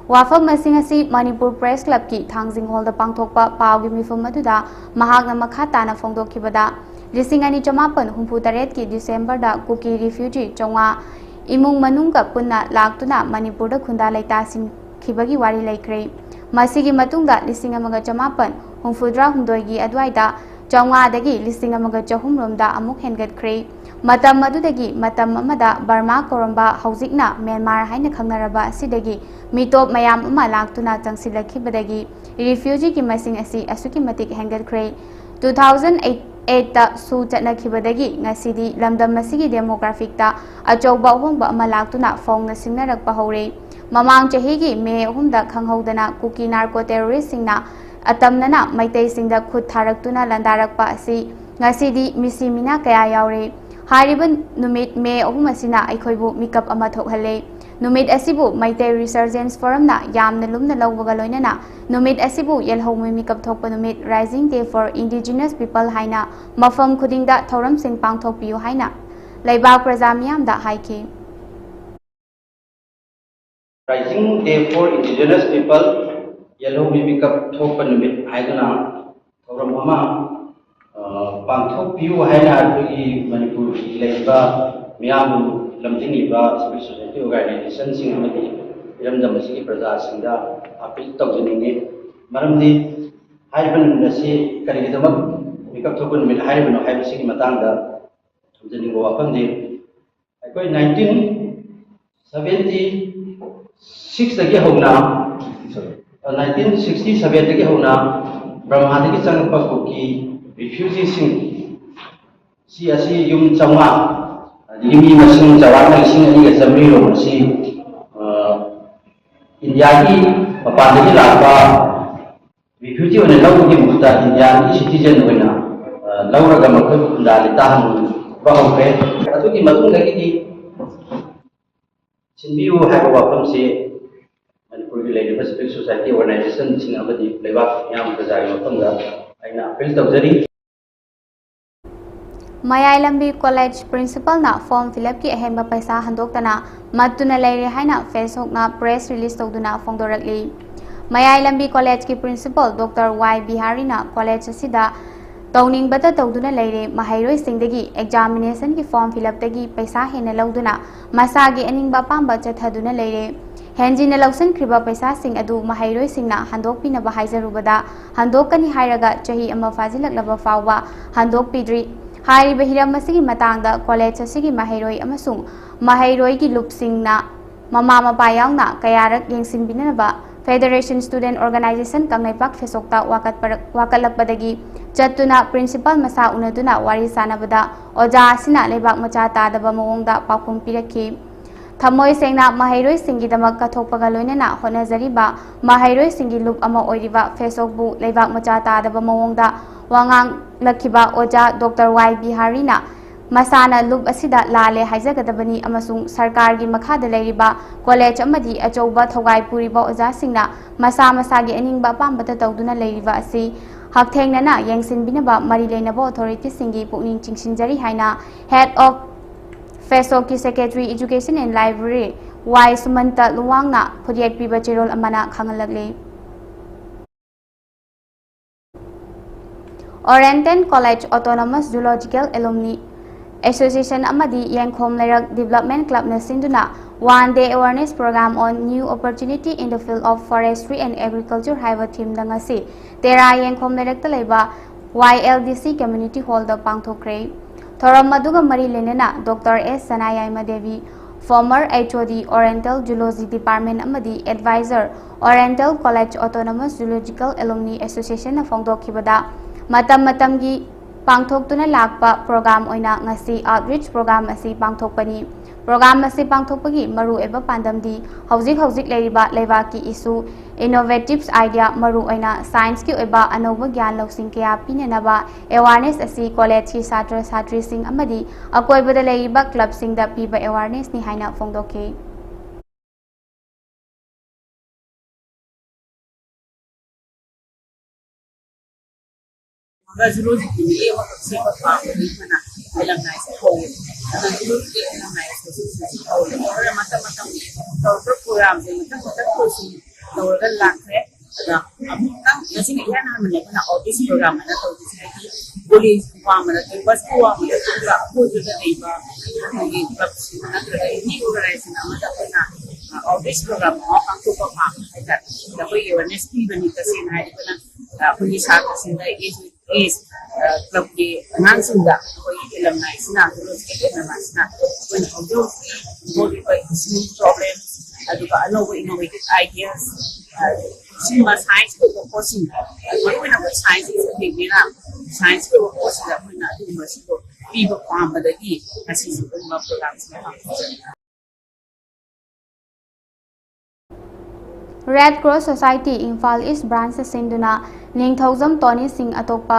ꯋꯥꯐꯝꯁꯤꯡ ꯑꯁꯤ ꯃꯅꯤꯄꯨꯔ ꯄ꯭ꯔꯦꯁ ꯀ꯭ꯂꯕꯀꯤ ꯊꯥꯡꯖꯤꯡ ꯍꯣꯜꯗ ꯄꯥꯡꯊꯣꯛꯄ ꯄꯥꯎꯒꯤ ꯃꯤꯐꯝ ꯑꯗꯨꯗ ꯃꯍꯥꯛꯅ ꯃꯈꯥ ꯇꯥꯅ ꯐꯣꯡꯗꯣꯛꯈꯤꯕꯗ, ꯂꯤꯁꯤꯡ ꯑꯅꯤ ꯆꯃꯥꯄꯟ ꯍꯨꯝꯐꯨ ꯇꯔꯦꯠꯀꯤ ꯗꯤꯁꯦꯝꯕꯔꯗ ꯀꯨꯀꯤ ꯔꯤꯐ꯭ꯌꯨꯖꯤ ꯆꯥꯝꯃꯉꯥ, ꯏꯃꯨꯡ ꯃꯅꯨꯡꯒ ꯄꯨꯟꯅ ꯂꯥꯛꯇꯨꯅ ꯃꯅꯤꯄꯨꯔꯗ ꯈꯨꯟꯗꯥ ꯂꯩꯇꯥꯁꯤꯟꯈꯤꯕꯒꯤ ꯋꯥꯔꯤ ꯂꯩꯈ꯭ꯔꯦ꯫ ꯃꯁꯤꯒꯤ ꯃꯇꯨꯡꯗ ꯂꯤꯁꯤꯡ ꯑꯃꯒ ꯆꯃꯥꯄꯟ ꯍꯨꯝꯐꯨꯇꯔꯥꯍꯨꯝꯗꯣꯏꯒꯤ ꯑꯗꯨꯋꯥꯏꯗ ꯆꯥꯝꯃꯉꯥꯗꯒꯤ ꯂꯤꯁꯤꯡ ꯑꯃꯒ ꯆꯍꯨꯝ ꯔꯣꯝꯗ ꯑꯃꯨꯛ ꯍꯦꯟꯒꯠꯈ꯭ꯔꯦ꯫ ꯃꯇꯝ ꯑꯗꯨꯗꯒꯤ ꯃꯇꯝ ꯑꯃꯗ ꯕꯔꯃꯥ ꯀꯧꯔꯝꯕ, ꯍꯧꯖꯤꯛꯅ ꯃ꯭ꯌꯥꯟꯃꯥꯔ ꯍꯥꯏꯅ ꯈꯪꯅꯔꯕ ꯑꯁꯤꯗꯒꯤ ꯃꯤꯇꯣꯞ ꯃꯌꯥꯝ ꯑꯃ ꯂꯥꯛꯇꯨꯅ ꯆꯪꯁꯤꯜꯂꯛꯈꯤꯕꯗꯒꯤ ꯔꯤꯐ꯭ꯌꯨꯖꯤꯒꯤ ꯃꯁꯤꯡ ꯑꯁꯤ ꯑꯁꯨꯛꯀꯤ ꯃꯇꯤꯛ ꯍꯦꯟꯒꯠꯈ꯭ꯔꯦ꯫ Two thousand eight ꯇ ꯁꯨ ꯆꯠꯅꯈꯤꯕꯗꯒꯤ ꯉꯁꯤꯗꯤ ꯂꯝꯗꯝ ꯑꯁꯤꯒꯤ ꯗꯦꯃꯣꯒ꯭ꯔꯥꯐꯤꯛꯇ ꯑꯆꯧꯕ ꯑꯍꯣꯡꯕ ꯑꯃ ꯂꯥꯛꯇꯨꯅ ꯐꯣꯡꯅ ꯁꯤꯡꯅꯔꯛꯄ ꯍꯧꯔꯦ꯫ ꯃꯃꯥꯡ ꯆꯍꯤꯒꯤ ꯃꯦ ꯑꯍꯨꯝꯗ ꯈꯪꯍꯧꯗꯅ ꯀꯨꯀꯤ ꯅꯥꯔꯀꯣ ꯇꯦꯔꯣꯔꯤꯁꯁꯤꯡꯅ ꯑꯇꯝꯅꯅ ꯃꯩꯇꯩꯁꯤꯡꯗ ꯈꯨꯠ ꯊꯥꯔꯛꯇꯨꯅ ꯂꯥꯟꯗꯥꯔꯛꯄ ꯑꯁꯤ ꯉꯁꯤꯗꯤ ꯃꯤꯁꯤ ꯃꯤꯅꯥ ꯀꯌꯥ ꯌꯥꯎꯔꯦ꯫ ꯍꯥꯏꯔꯤꯕ ꯅꯨꯃꯤꯠ ꯃꯦ ꯑꯍꯨꯝ ꯑꯁꯤꯅ ꯑꯩꯈꯣꯏꯕꯨ ꯃꯤꯀꯞ ꯑꯃ ꯊꯣꯛꯍꯜꯂꯦ꯫ ꯅꯨꯃꯤꯠ ꯑꯁꯤꯕꯨ ꯃꯩꯇꯩ ꯔꯤꯁꯔꯖꯦꯟꯁ ꯐꯣꯔꯝꯅ ꯌꯥꯝꯅ ꯂꯨꯝꯅ ꯂꯧꯕꯒ ꯂꯣꯏꯅꯅ ꯅꯨꯃꯤꯠ ꯑꯁꯤꯕꯨ ꯌꯦꯜꯍꯧꯃꯤ ꯃꯤꯀꯞ ꯊꯣꯛꯄ ꯅꯨꯃꯤꯠ, Rising Day for Indigenous People ꯍꯥꯏꯅ ꯃꯐꯝ ꯈꯨꯗꯤꯡꯗ ꯊꯧꯔꯝꯁꯤꯡ ꯄꯥꯡꯊꯣꯛꯄꯤꯌꯨ ꯍꯥꯏꯅ ꯂꯩꯕꯥꯛ ꯄ꯭ꯔꯖꯥ ꯃꯤꯌꯥꯝꯗ ꯍꯥꯏꯈꯤ꯫ Rising Day for Indigenous People, ꯌꯦꯜꯍꯧꯃꯤ ꯃꯤꯀꯞ ꯊꯣꯛꯄ ꯅꯨꯃꯤꯠ ꯍꯥꯏꯗꯨꯅ ꯊꯧꯔꯝ ꯑꯃ, ꯑ, ꯄꯥꯡꯊꯣꯛꯄꯤꯌꯨ ꯍꯥꯏꯅ ꯑꯩꯈꯣꯏꯒꯤ ꯃꯅꯤꯄꯨꯔꯒꯤ ꯂꯩꯔꯤꯕ ꯃꯤꯌꯥꯝꯕꯨ ꯂꯝꯖꯤꯡꯂꯤꯕ civil society organizationꯁꯤꯡ ꯑꯃꯗꯤ ꯏꯔꯝꯗꯝ ꯑꯁꯤꯒꯤ ꯄ꯭ꯔꯖꯥꯁꯤꯡꯗ appeal ꯇꯧꯖꯅꯤꯡꯉꯤ꯫ ꯃꯔꯝꯗꯤ ꯍꯥꯏꯔꯤꯕ ꯅꯨꯃꯤꯠ ꯑꯁꯤ ꯀꯔꯤꯒꯤꯗꯃꯛ ꯃꯤꯀꯞ ꯊꯣꯛꯄ ꯅꯨꯃꯤꯠ ꯍꯥꯏꯔꯤꯕꯅꯣ ꯍꯥꯏꯕꯁꯤꯒꯤ ꯃꯇꯥꯡꯗ ꯊꯝꯖꯅꯤꯡꯕ ꯋꯥꯐꯝꯗꯤ, ꯑꯩꯈꯣꯏ nineteen seventy sixꯇꯒꯤ ꯍꯧꯅ, nineteen sixty sevenꯗꯒꯤ ꯍꯧꯅ ꯕꯔꯃꯥꯗꯒꯤ ꯆꯪꯂꯛꯄ ꯀꯨꯀꯤ refugeeꯁꯤꯡ ꯁꯤ ꯑꯁꯤ ꯌꯨꯝ ꯆꯥꯝꯃꯉꯥ, ꯑꯗꯒꯤ ꯃꯤ ꯃꯁꯤꯡ ꯆꯥꯎꯔꯥꯛꯅ ꯂꯤꯁꯤꯡ ꯑꯅꯤꯒ ꯆꯥꯃꯔꯤ ꯔꯣꯝ ꯑꯁꯤ, ꯑ, ꯏꯟꯗꯤꯌꯥꯒꯤ ꯃꯄꯥꯟꯗꯒꯤ ꯂꯥꯛꯄ refugee ꯑꯣꯏꯅ ꯂꯧꯕꯒꯤ ꯃꯍꯨꯠꯇ ꯏꯟꯗꯤꯌꯥꯒꯤ citizen ꯑꯣꯏꯅ, ꯑ, ꯂꯧꯔꯒ ꯃꯈꯣꯏꯕꯨ ꯈꯨꯟꯗꯥ ꯂꯩꯇꯥꯍꯟꯕ ꯍꯧꯈ꯭ꯔꯦ꯫ ꯑꯗꯨꯒꯤ ꯃꯇꯨꯡꯗꯒꯤꯗꯤ ꯁꯤꯟꯕꯤꯌꯨ ꯍꯥꯏꯕ ꯋꯥꯐꯝꯁꯤ ꯃꯅꯤꯄꯨꯔꯒꯤ ꯂꯩꯔꯤꯕ civil society organizationꯁꯤꯡ ꯑꯃꯗꯤ ꯂꯩꯕꯥꯛ ꯃꯤꯌꯥꯝ ꯄ꯭ꯔꯖꯥꯒꯤ ꯃꯐꯝꯗ ꯑꯩꯅ appeal ꯇꯧꯖꯔꯤ꯫ ꯃꯌꯥꯏ ꯂꯝꯕꯤ ꯀꯣꯂꯦꯖ ꯄ꯭ꯔꯤꯟꯁꯤꯄꯜꯅ form fill upꯀꯤ ꯑꯍꯦꯟꯕ ꯄꯩꯁꯥ ꯍꯟꯗꯣꯛꯇꯅ ꯃꯠꯇꯨꯅ ꯂꯩꯔꯦ ꯍꯥꯏꯅ ꯐꯦꯁꯕꯨꯛꯅ press release ꯇꯧꯗꯨꯅ ꯐꯣꯡꯗꯣꯔꯛꯂꯤ꯫ ꯃꯌꯥꯏ ꯂꯝꯕꯤ ꯀꯣꯂꯦꯖꯀꯤ ꯄ꯭ꯔꯤꯟꯁꯤꯄꯜ ꯗꯣꯛꯇꯔ ꯋꯥꯏ ꯕꯤꯍꯥꯔꯤꯅ ꯀꯣꯂꯦꯖ ꯑꯁꯤꯗ ꯇꯧꯅꯤꯡꯕꯇ ꯇꯧꯗꯨꯅ ꯂꯩꯔꯦ, ꯃꯍꯩꯔꯣꯏꯁꯤꯡꯗꯒꯤ examinationꯒꯤ form fill upꯇꯒꯤ ꯄꯩꯁꯥ ꯍꯦꯟꯅ ꯂꯧꯗꯨꯅ ꯃꯁꯥꯒꯤ ꯑꯅꯤꯡꯕ ꯑꯄꯥꯝꯕ ꯆꯠꯊꯗꯨꯅ ꯂꯩꯔꯦ꯫ ꯍꯦꯟꯖꯤꯟꯅ ꯂꯧꯁꯤꯟꯈ꯭ꯔꯤꯕ ꯄꯩꯁꯥꯁꯤꯡ ꯑꯗꯨ ꯃꯍꯩꯔꯣꯏꯁꯤꯡꯅ ꯍꯟꯗꯣꯛꯄꯤꯅꯕ ꯍꯥꯏꯖꯔꯨꯕꯗ ꯍꯟꯗꯣꯛꯀꯅꯤ ꯍꯥꯏꯔꯒ ꯆꯍꯤ ꯑꯃ ꯐꯥꯖꯤꯜꯂꯛꯂꯕ ꯐꯥꯎꯕ ꯍꯟꯗꯣꯛꯄꯤꯗ꯭ꯔꯤ꯫ ꯍꯥꯏꯔꯤꯕ ꯍꯤꯔꯝ ꯑꯁꯤꯒꯤ ꯃꯇꯥꯡꯗ ꯀꯣꯂꯦꯖ ꯑꯁꯤꯒꯤ ꯃꯍꯩꯔꯣꯏ ꯑꯃꯁꯨꯡ ꯃꯍꯩꯔꯣꯏꯒꯤ ꯂꯨꯞꯁꯤꯡꯅ ꯃꯃꯥ ꯃꯄꯥ ꯌꯥꯎꯅ ꯀꯌꯥꯔꯛ ꯌꯦꯡꯁꯤꯟꯕꯤꯅꯅꯕ Federation Student Organisation ꯀꯪꯂꯩꯄꯥꯛ ꯐꯦꯁꯣꯛꯇ ꯋꯥꯀꯠꯄꯔꯛ-, ꯋꯥꯀꯠꯂꯛꯄꯗꯒꯤ ꯆꯠꯇꯨꯅ ꯄ꯭ꯔꯤꯟꯁꯤꯄꯥꯜ ꯃꯁꯥ ꯎꯅꯗꯨꯅ ꯋꯥꯔꯤ ꯁꯥꯟꯅꯕꯗ ꯑꯣꯖꯥ ꯑꯁꯤꯅ ꯂꯩꯕꯥꯛ ꯃꯆꯥ ꯇꯥꯗꯕ ꯃꯑꯣꯡꯗ ꯄꯥꯎꯈꯨꯝ ꯄꯤꯔꯛꯈꯤ꯫ ꯊꯃꯣꯏ ꯁꯦꯡꯅ ꯃꯍꯩꯔꯣꯏꯁꯤꯡꯒꯤꯗꯃꯛ ꯀꯠꯊꯣꯛꯄꯒ ꯂꯣꯏꯅꯅ ꯍꯣꯠꯅꯖꯔꯤꯕ ꯃꯍꯩꯔꯣꯏꯁꯤꯡꯒꯤ ꯂꯨꯞ ꯑꯃ ꯑꯣꯏꯔꯤꯕ ꯐꯦꯁꯣꯛꯕꯨ ꯂꯩꯕꯥꯛ ꯃꯆꯥ ꯇꯥꯗꯕ ꯃꯑꯣꯡꯗ ꯋꯥ ꯉꯥꯡꯂꯛꯈꯤꯕ ꯑꯣꯖꯥ ꯗꯣꯛꯇꯔ ꯋꯥꯏ ꯕꯤꯍꯥꯔꯤꯅ ꯃꯁꯥꯅ ꯂꯨꯞ ꯑꯁꯤꯗ ꯂꯥꯜꯂꯦ ꯍꯥꯏꯖꯒꯗꯕꯅꯤ ꯑꯃꯁꯨꯡ ꯁꯔꯀꯥꯔꯒꯤ ꯃꯈꯥꯗ ꯂꯩꯔꯤꯕ ꯀꯣꯂꯦꯖ ꯑꯃꯗꯤ ꯑꯆꯧꯕ ꯊꯧꯒꯥꯏ ꯄꯨꯔꯤꯕ ꯑꯣꯖꯥꯁꯤꯡꯅ ꯃꯁꯥ ꯃꯁꯥꯒꯤ ꯑꯅꯤꯡꯕ ꯑꯄꯥꯝꯕꯇ ꯇꯧꯗꯨꯅ ꯂꯩꯔꯤꯕ ꯑꯁꯤ ꯍꯛꯊꯦꯡꯅꯅ ꯌꯦꯡꯁꯤꯟꯕꯤꯅꯕ ꯃꯔꯤ ꯂꯩꯅꯕ ꯑꯣꯊꯣꯔꯤꯇꯤꯁꯤꯡꯒꯤ ꯄꯨꯛꯅꯤꯡ ꯆꯤꯡꯁꯤꯟꯖꯔꯤ ꯍꯥꯏꯅ Head of ꯐꯦꯁꯣꯛꯀꯤ Secretary Education and Library ꯋꯥꯏ ꯁꯨꯃꯟꯇ ꯂꯨꯋꯥꯡꯅ ꯈꯨꯠꯌꯦꯛ ꯄꯤꯕ ꯆꯦꯔꯣꯜ ꯑꯃꯅ ꯈꯪꯍꯜꯂꯛꯂꯤ꯫ Oriental College Autonomous Zoological Alumni Association ꯑꯃꯗꯤ ꯌꯦꯡꯈꯣꯝ ꯂꯩꯔꯛ Development Clubꯅ ꯁꯤꯟꯗꯨꯅ One Day Awareness Program on New Opportunity in the Field of Forestry and Agriculture ꯍꯥꯏꯕ themeꯗ ꯉꯁꯤ ꯇꯦꯔꯥ ꯌꯦꯡꯈꯣꯝ ꯂꯩꯔꯛꯇ ꯂꯩꯕ Y L D C Community Hallꯗ ꯄꯥꯡꯊꯣꯛꯈ꯭ꯔꯦ꯫ ꯊꯧꯔꯝ ꯑꯗꯨꯒ ꯃꯔꯤ ꯂꯩꯅꯅ Doctor S ꯁꯅꯥꯌꯥꯏꯃ Devi, former H O D Oriental Zoology Department ꯑꯃꯗꯤ Advisor Oriental College Autonomous Zoological Alumni Associationꯅ ꯐꯣꯡꯗꯣꯛꯈꯤꯕꯗ, ꯃꯇꯝ ꯃꯇꯝꯒꯤ ꯄꯥꯡꯊꯣꯛꯇꯨꯅ ꯂꯥꯛꯄ program ꯑꯣꯏꯅ ꯉꯁꯤ outreach program ꯑꯁꯤ ꯄꯥꯡꯊꯣꯛꯄꯅꯤ꯫ Program ꯑꯁꯤ ꯄꯥꯡꯊꯣꯛꯄꯒꯤ ꯃꯔꯨꯑꯣꯏꯕ ꯄꯥꯟꯗꯝꯗꯤ ꯍꯧꯖꯤꯛ ꯍꯧꯖꯤꯛ ꯂꯩꯔꯤꯕ ꯂꯩꯕꯥꯛꯀꯤ issue, innovative idea, ꯃꯔꯨꯑꯣꯏꯅ scienceꯀꯤ ꯑꯣꯏꯕ ꯑꯅꯧꯕ ꯒ꯭ꯌꯥꯟ ꯂꯧꯁꯤꯡ ꯀꯌꯥ ꯄꯤꯅꯅꯕ awareness ꯑꯁꯤ collegeꯀꯤ ꯁꯥꯇ꯭ꯔ ꯁꯥꯇ꯭ꯔꯤꯁꯤꯡ ꯑꯃꯗꯤ ꯑꯀꯣꯏꯕꯗ ꯂꯩꯔꯤꯕ clubꯁꯤꯡꯗ ꯄꯤꯕ awarenessꯅꯤ ꯍꯥꯏꯅ ꯐꯣꯡꯗꯣꯛꯈꯤ꯫ ꯑꯗꯨꯒ ꯖꯨꯂꯣꯖꯤꯒꯤ ꯃꯤꯠꯌꯦꯡ ꯑꯃꯈꯛ ꯁꯦꯝꯕ ꯄꯥꯝꯕꯒꯤ ꯑꯩꯈꯣꯏꯅ ꯑꯦꯂꯝꯅꯥꯏꯁꯦ ꯀꯧꯋꯦ꯫ ꯑꯗꯨꯅ ꯖꯨꯂꯣꯖꯤꯒꯤ ꯑꯦꯂꯝꯅꯥꯏ ꯑꯦꯁꯣꯁꯤꯌꯦꯁꯟꯁꯦ ꯀꯧꯋꯦ꯫ ꯀꯧꯔꯒ ꯃꯇꯝ ꯃꯇꯝꯒꯤ ꯇꯧꯔꯛꯄ ꯄ꯭ꯔꯣꯒ꯭ꯔꯥꯝꯁꯦ ꯃꯊꯪ ꯃꯊꯪ ꯂꯣꯏꯁꯤꯟ ꯇꯧꯔꯒ ꯂꯥꯛꯈ꯭ꯔꯦ꯫ ꯑꯗ ꯑꯃꯨꯛꯇꯪ ꯉꯁꯤꯅ ꯏꯍꯥꯟ ꯍꯥꯟꯕꯅꯦ ꯑꯩꯈꯣꯏꯅ ꯑꯥꯎꯠꯔꯤꯆ ꯄ꯭ꯔꯣꯒ꯭ꯔꯥꯝ ꯑꯅ ꯇꯧꯕꯁꯦ, ꯍꯥꯏꯗꯤ ꯀꯣꯂꯦꯖ ꯋꯥꯡꯃꯗ, ꯀꯦꯝꯄꯁꯀꯤ ꯋꯥꯡꯃꯗ, ꯑꯗꯨꯒ ꯑꯀꯣꯏꯕꯗ ꯂꯩꯕ ꯑꯩꯈꯣꯏꯒꯤ ꯀ꯭ꯂꯕꯁꯤꯡ ꯅꯠꯇ꯭ꯔꯒ ꯑꯦꯅꯤ ꯑꯣꯔꯒꯅꯥꯏꯖꯦꯁꯟ ꯑꯃꯗ ꯑꯩꯈꯣꯏꯅ ꯑꯥꯎꯠꯔꯤꯆ ꯄ꯭ꯔꯣꯒ꯭ꯔꯥꯝ ꯑꯃ ꯄꯥꯡꯊꯣꯛꯄ ꯄꯥꯝꯕ ꯍꯥꯏꯇꯥꯔꯦ꯫ ꯑꯗ ꯑꯩꯈꯣꯏ ꯑꯦꯋꯦꯔꯅꯦꯁ ꯄꯤꯕꯅꯤ꯫ ꯇꯁꯦꯡꯅ ꯍꯥꯏꯔꯒꯅ ꯑꯩꯈꯣꯏꯒꯤ ꯁꯥꯇ꯭ꯔꯁꯤꯡꯗ ꯑꯦꯖ ꯑꯦꯖ ꯀ꯭ꯂꯕꯀꯤ ꯑꯉꯥꯡꯁꯤꯡꯗ ꯑꯩꯈꯣꯏꯒꯤ ꯑꯦꯂꯝꯅꯥꯏꯁꯤꯅ, ꯖꯨꯂꯣꯖꯤꯀꯦꯜ ꯑꯦꯂꯝꯅꯥꯏꯁꯤꯅ ꯑꯩꯈꯣꯏꯅ ꯍꯧꯖꯤꯛ ꯍꯧꯖꯤꯛ ꯊꯣꯛꯂꯤꯕ ꯏꯁꯨ ꯄ꯭ꯔꯣꯕ꯭ꯂꯦꯝ, ꯑꯗꯨꯒ ꯑꯅꯧꯕ ꯏꯅꯣꯚꯦꯇꯤꯚ ꯑꯥꯏꯗꯤꯌꯥꯁ, ꯁꯤꯒꯨꯝꯕ ꯁꯥꯏꯟꯁꯀꯤ ꯑꯣꯏꯕ ꯄꯣꯠꯁꯤꯡ, ꯃꯔꯨꯑꯣꯏꯅ ꯑꯩꯈꯣꯏ ꯁꯥꯏꯟꯁꯀꯤ ꯁꯕꯖꯦꯛꯅꯤꯅ, ꯁꯥꯏꯟꯁꯀꯤ ꯑꯣꯏꯕ ꯄꯣꯠꯁꯤꯗ ꯑꯩꯈꯣꯏꯅ ꯑꯗꯨꯒꯨꯝꯕꯁꯤꯡꯗꯣ ꯄꯤꯕ ꯄꯥꯝꯕꯗꯒꯤ ꯉꯁꯤꯁꯨ ꯑꯗꯨꯒꯨꯝꯕ ꯄ꯭ꯔꯣꯒ꯭ꯔꯥꯝꯁꯤꯡ ꯄꯥꯡꯊꯣꯛꯆꯔꯤ꯫ Red Cross Society Imphal East Branch ꯁꯤꯟꯗꯨꯅ ꯅꯤꯡꯊꯧꯖꯝ ꯇꯣꯅꯤ ꯁꯤꯡ ꯑꯇꯣꯞꯄ,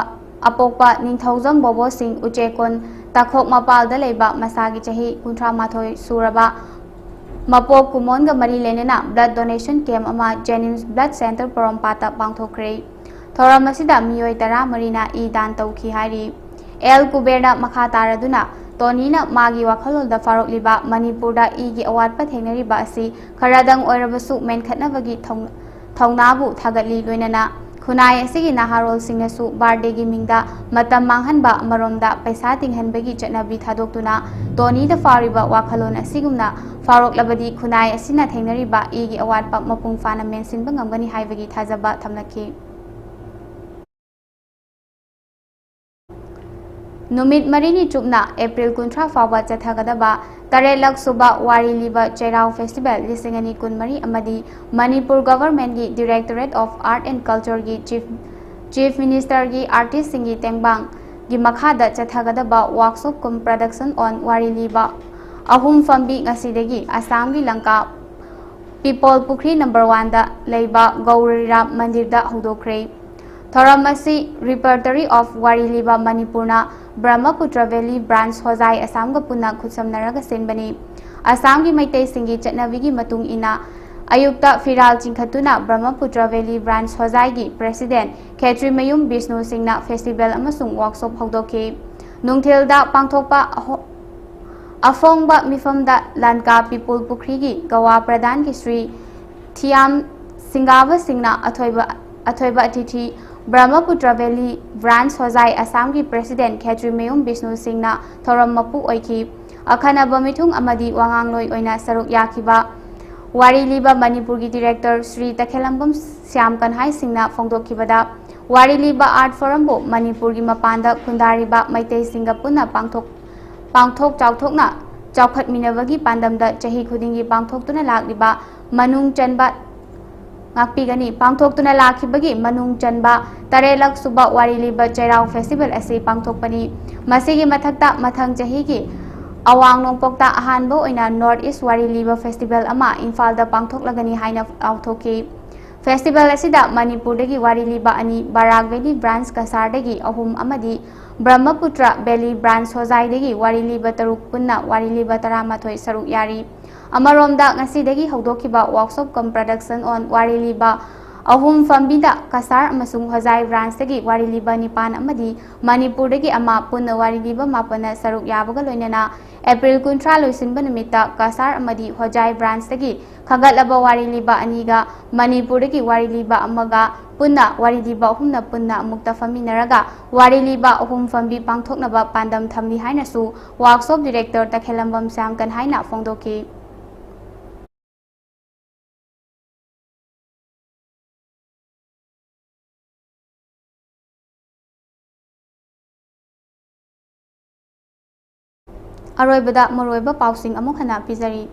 ꯑꯄꯣꯛꯄ ꯅꯤꯡꯊꯧꯖꯝ ꯕꯣꯕꯣ ꯁꯤꯡ ꯎꯆꯦꯀꯣꯟ ꯇꯥꯈꯣꯛ ꯃꯄꯥꯜꯗ ꯂꯩꯕ ꯃꯁꯥꯒꯤ ꯆꯍꯤ ꯀꯨꯟꯊ꯭ꯔꯥ ꯃꯥꯊꯣꯏ ꯁꯨꯔꯕ ꯃꯄꯣꯛ ꯀꯨꯃꯣꯟꯒ ꯃꯔꯤ ꯂꯩꯅꯅ blood donation camp ꯑꯃ JNIMS Blood Center ꯄꯣꯔꯣꯝꯄꯥꯠꯇ ꯄꯥꯡꯊꯣꯛꯈ꯭ꯔꯦ꯫ ꯊꯧꯔꯝ ꯑꯁꯤꯗ ꯃꯤꯑꯣꯏ ꯇꯔꯥꯃꯔꯤꯅ ꯏ ꯗꯥꯟ ꯇꯧꯈꯤ ꯍꯥꯏꯔꯤ꯫ ꯑꯦꯜ ꯀꯨꯕꯦꯔꯅ ꯃꯈꯥ ꯇꯥꯔꯗꯨꯅ ꯇꯣꯅꯤꯅ ꯃꯥꯒꯤ ꯋꯥꯈꯜꯂꯣꯟꯗ ꯐꯥꯎꯔꯛꯂꯤꯕ ꯃꯅꯤꯄꯨꯔꯗ ꯏꯒꯤ ꯑꯋꯥꯠꯄ ꯊꯦꯡꯅꯔꯤꯕ ꯑꯁꯤ ꯈꯔꯗꯪ ꯑꯣꯏꯔꯕꯁꯨ ꯃꯦꯟꯈꯠꯅꯕꯒꯤ ꯊꯧ-, ꯊꯧꯅꯥꯕꯨ ꯊꯥꯒꯠꯂꯤ꯫ ꯂꯣꯏꯅꯅ ꯈꯨꯟꯅꯥꯏ ꯑꯁꯤꯒꯤ ꯅꯍꯥꯔꯣꯜꯁꯤꯡꯅꯁꯨ ꯕꯥꯔꯗꯦꯒꯤ ꯃꯤꯡꯗ ꯃꯇꯝ ꯃꯥꯡꯍꯟꯕ, ꯑꯃꯔꯣꯝꯗ ꯄꯩꯁꯥ ꯇꯤꯡꯍꯟꯕꯒꯤ ꯆꯠꯅꯕꯤ ꯊꯥꯗꯣꯛꯇꯨꯅ ꯇꯣꯅꯤꯗ ꯐꯥꯎꯔꯤꯕ ꯋꯥꯈꯜꯂꯣꯟ ꯑꯁꯤꯒꯨꯝꯅ ꯐꯥꯎꯔꯛꯂꯕꯗꯤ ꯈꯨꯟꯅꯥꯏ ꯑꯁꯤꯅ ꯊꯦꯡꯅꯔꯤꯕ ꯏꯒꯤ ꯑꯋꯥꯠꯄ ꯃꯄꯨꯡ ꯐꯥꯅ ꯃꯦꯟꯁꯤꯟꯕ ꯉꯝꯒꯅꯤ ꯍꯥꯏꯕꯒꯤ ꯊꯥꯖꯕ ꯊꯝꯂꯛꯈꯤ꯫ ꯅꯨꯃꯤꯠ ꯃꯔꯤꯅꯤ ꯆꯨꯞꯅ ꯑꯦꯄ꯭ꯔꯤꯜ ꯀꯨꯟꯊ꯭ꯔꯥ ꯐꯥꯎꯕ ꯆꯠꯊꯒꯗꯕ ꯇꯔꯦꯠꯂꯛ ꯁꯨꯕ ꯋꯥꯔꯤ ꯂꯤꯕ ꯆꯩꯔꯥꯎ ꯐꯦꯁꯇꯤꯚꯦꯜ ꯂꯤꯁꯤꯡ ꯑꯅꯤ ꯀꯨꯟꯃꯔꯤ ꯑꯃꯗꯤ Manipur ꯒꯚꯔꯟꯃꯦꯟꯠꯀꯤ Directorate of Art and Cultureꯒꯤ Chief, Chief Ministerꯒꯤ artistꯁꯤꯡꯒꯤ ꯇꯦꯡꯕꯥꯡꯒꯤ ꯃꯈꯥꯗ ꯆꯠꯊꯒꯗꯕ workshop cum production on ꯋꯥꯔꯤ ꯂꯤꯕ ꯑꯍꯨꯝ ꯐꯝꯕꯤ ꯉꯁꯤꯗꯒꯤ ꯑꯁꯥꯝꯒꯤ ꯂꯪꯀꯥ ꯄꯤꯄꯣꯜ ꯄꯨꯈ꯭ꯔꯤ ꯅꯝꯕꯔ ꯋꯥꯟꯗ ꯂꯩꯕ ꯒꯧꯔꯤꯔꯥꯝ ꯃꯟꯗꯤꯔꯗ ꯍꯧꯗꯣꯛꯈ꯭ꯔꯦ꯫ ꯊꯧꯔꯝ ꯑꯁꯤ Repertory of ꯋꯥꯔꯤ ꯂꯤꯕ ꯃꯅꯤꯄꯨꯔꯅ ꯕ꯭ꯔꯍꯃꯄꯨꯇ꯭ꯔ ꯚꯦꯂꯤ ꯕ꯭ꯔꯥꯟꯆ ꯍꯣꯖꯥꯏ ꯑꯁꯥꯝꯒ ꯄꯨꯟꯅ ꯈꯨꯠꯁꯝꯅꯔꯒ ꯁꯤꯟꯕꯅꯤ꯫ ꯑꯁꯥꯝꯒꯤ ꯃꯩꯇꯩꯁꯤꯡꯒꯤ ꯆꯠꯅꯕꯤꯒꯤ ꯃꯇꯨꯡ ꯏꯟꯅ ꯑꯌꯨꯛꯇ ꯐꯤꯔꯥꯜ ꯆꯤꯡꯈꯠꯇꯨꯅ ꯕ꯭ꯔꯍꯃꯄꯨꯇ꯭ꯔ ꯚꯦꯂꯤ ꯕ꯭ꯔꯥꯟꯆ ꯍꯣꯖꯥꯏꯒꯤ President ꯈꯦꯇ꯭ꯔꯤꯃꯌꯨꯝ ꯕꯤꯁꯅꯨ ꯁꯤꯡꯅ festival ꯑꯃꯁꯨꯡ workshop ꯍꯧꯗꯣꯛꯈꯤ꯫ ꯅꯨꯡꯊꯤꯜꯗ ꯄꯥꯡꯊꯣꯛꯄ ꯑꯍꯣ-, ꯑꯐꯣꯡꯕ ꯃꯤꯐꯝꯗ ꯂꯥꯟꯀꯥ ꯄꯤꯄꯨꯜ ꯄꯨꯈ꯭ꯔꯤꯒꯤ ꯒꯋꯥ ꯄ꯭ꯔꯙꯥꯟꯒꯤ ꯁ꯭ꯔꯤ ꯊꯤꯌꯥꯝ ꯁꯤꯡꯒꯥꯕ ꯁꯤꯡꯅ ꯑꯊꯣꯏꯕ, ꯑꯊꯣꯏꯕ ꯑꯇꯤꯊꯤ, ꯕ꯭ꯔꯍꯃꯄꯨꯇ꯭ꯔ ꯚꯦꯂꯤ ꯕ꯭ꯔꯥꯟꯆ ꯍꯣꯖꯥꯏ ꯑꯁꯥꯝꯒꯤ President ꯈꯦꯇ꯭ꯔꯤꯃꯌꯨꯝ ꯕꯤꯁꯅꯨ ꯁꯤꯡꯅ ꯊꯧꯔꯝ ꯃꯄꯨ ꯑꯣꯏꯈꯤ꯫ ꯑꯈꯟꯅꯕ ꯃꯤꯊꯨꯡ ꯑꯃꯗꯤ ꯋꯥꯉꯥꯡꯂꯣꯏ ꯑꯣꯏꯅ ꯁꯔꯨꯛ ꯌꯥꯈꯤꯕ ꯋꯥꯔꯤ ꯂꯤꯕ ꯃꯅꯤꯄꯨꯔꯒꯤ Director ꯁ꯭ꯔꯤ ꯇꯈꯦꯂꯝꯕꯝ ꯁ꯭ꯌꯥꯝ ꯀꯟꯍꯥꯏ ꯁꯤꯡꯅ ꯐꯣꯡꯗꯣꯛꯈꯤꯕꯗ, ꯋꯥꯔꯤ ꯂꯤꯕ Art Forumꯕꯨ ꯃꯅꯤꯄꯨꯔꯒꯤ ꯃꯄꯥꯟꯗ ꯈꯨꯟꯗꯥꯔꯤꯕ ꯃꯩꯇꯩꯁꯤꯡꯒ ꯄꯨꯟꯅ ꯄꯥꯡꯊꯣꯛ, ꯄꯥꯡꯊꯣꯛ ꯆꯥꯎꯊꯣꯛꯅ ꯆꯥꯎꯈꯠꯃꯤꯟꯅꯕꯒꯤ ꯄꯥꯟꯗꯝꯗ ꯆꯍꯤ ꯈꯨꯗꯤꯡꯒꯤ ꯄꯥꯡꯊꯣꯛꯇꯨꯅ ꯂꯥꯛꯂꯤꯕ ꯃꯅꯨꯡ ꯆꯟꯕ ꯉꯥꯛꯄꯤꯒꯅꯤ꯫ ꯄꯥꯡꯊꯣꯛꯇꯨꯅ ꯂꯥꯛꯈꯤꯕꯒꯤ ꯃꯅꯨꯡ ꯆꯟꯕ ꯇꯔꯦꯠꯂꯛ ꯁꯨꯕ ꯋꯥꯔꯤ ꯂꯤꯕ ꯆꯩꯔꯥꯎ festival ꯑꯁꯤ ꯄꯥꯡꯊꯣꯛꯄꯅꯤ꯫ ꯃꯁꯤꯒꯤ ꯃꯊꯛꯇ ꯃꯊꯪ ꯆꯍꯤꯒꯤ ꯑꯋꯥꯡ ꯅꯣꯡꯄꯣꯛꯇ ꯑꯍꯥꯟꯕ ꯑꯣꯏꯅ North East ꯋꯥꯔꯤ ꯂꯤꯕ festival ꯑꯃ ꯏꯝꯐꯥꯜꯗ ꯄꯥꯡꯊꯣꯛꯂꯒꯅꯤ ꯍꯥꯏꯅ ꯂꯥꯎꯊꯣꯛꯈꯤ꯫ Festival ꯑꯁꯤꯗ ꯃꯅꯤꯄꯨꯔꯗꯒꯤ ꯋꯥꯔꯤ ꯂꯤꯕ ꯑꯅꯤ, ꯕꯔꯥꯛ ꯚꯦꯂꯤ ꯕ꯭ꯔꯥꯟꯆ ꯀꯁꯥꯔꯗꯒꯤ ꯑꯍꯨꯝ ꯑꯃꯗꯤ ꯕ꯭ꯔꯍꯃꯄꯨꯇ꯭ꯔ ꯚꯦꯂꯤ ꯕ꯭ꯔꯥꯟꯆ ꯍꯣꯖꯥꯏꯗꯒꯤ ꯋꯥꯔꯤ ꯂꯤꯕ ꯇꯔꯨꯛ, ꯄꯨꯟꯅ ꯋꯥꯔꯤ ꯂꯤꯕ ꯇꯔꯥꯃꯥꯊꯣꯏ ꯁꯔꯨꯛ ꯌꯥꯔꯤ꯫ ꯑꯃꯔꯣꯝꯗ ꯉꯁꯤꯗꯒꯤ ꯍꯧꯗꯣꯛꯈꯤꯕ workshop cum production on ꯋꯥꯔꯤ ꯂꯤꯕ ꯑꯍꯨꯝ ꯐꯝꯕꯤꯗ ꯀꯁꯥꯔ ꯑꯃꯁꯨꯡ ꯍꯣꯖꯥꯏ branchꯇꯒꯤ ꯋꯥꯔꯤ ꯂꯤꯕ ꯅꯤꯄꯥꯟ ꯑꯃꯗꯤ ꯃꯅꯤꯄꯨꯔꯗꯒꯤ ꯑꯃ, ꯄꯨꯟꯅ ꯋꯥꯔꯤ ꯂꯤꯕ ꯃꯥꯄꯟꯅ ꯁꯔꯨꯛ ꯌꯥꯕꯒ ꯂꯣꯏꯅꯅ April ꯀꯨꯟꯊ꯭ꯔꯥ ꯂꯣꯏꯁꯤꯟꯕ ꯅꯨꯃꯤꯠꯇ ꯀꯁꯥꯔ ꯑꯃꯗꯤ ꯍꯣꯖꯥꯏ branchꯇꯒꯤ ꯈꯟꯒꯠꯂꯕ ꯋꯥꯔꯤ ꯂꯤꯕ ꯑꯅꯤꯒ ꯃꯅꯤꯄꯨꯔꯗꯒꯤ ꯋꯥꯔꯤ ꯂꯤꯕ ꯑꯃꯒ ꯄꯨꯟꯅ ꯋꯥꯔꯤ ꯂꯤꯕ ꯑꯍꯨꯝꯅ ꯄꯨꯟꯅ ꯑꯃꯨꯛꯇ ꯐꯝꯃꯤꯟꯅꯔꯒ ꯋꯥꯔꯤ ꯂꯤꯕ ꯑꯍꯨꯝ ꯐꯝꯕꯤ ꯄꯥꯡꯊꯣꯛꯅꯕ ꯄꯥꯟꯗꯝ ꯊꯝꯂꯤ ꯍꯥꯏꯅꯁꯨ workshop director ꯇꯈꯦꯜꯂꯝꯕꯝ ꯁ꯭ꯌꯥꯝꯀꯟ ꯍꯥꯏꯅ ꯐꯣꯡꯗꯣꯛꯈꯤ꯫ ꯑꯔꯣꯏꯕꯗ ꯃꯔꯨꯑꯣꯏꯕ ꯄꯥꯎꯁꯤꯡ ꯑꯃꯨꯛ ꯍꯟꯅ ꯄꯤꯖꯔꯤ꯫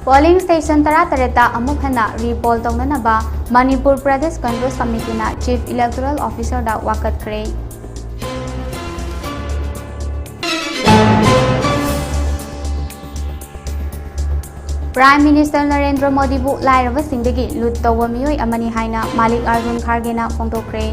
Polling station ꯇꯔꯥꯇꯔꯦꯠꯇ ꯑꯃꯨꯛ ꯍꯟꯅ repoll ꯇꯧꯅꯅꯕ Manipur Pradesh Congress ꯀꯃꯤꯇꯤꯅ Chief Electoral Officerꯗ ꯋꯥꯀꯠꯈ꯭ꯔꯦ꯫ Prime Minister Narendra ꯃꯣꯗꯤꯕꯨ ꯂꯥꯏꯔꯕꯁꯤꯡꯗꯒꯤ ꯂꯨꯠ ꯇꯧꯕ ꯃꯤꯑꯣꯏ ꯑꯃꯅꯤ ꯍꯥꯏꯅ ꯃꯥꯂꯤꯛ ꯑꯥꯔꯖꯨꯟ ꯈꯥꯔꯒꯦꯅ ꯐꯣꯡꯗꯣꯛꯈ꯭ꯔꯦ꯫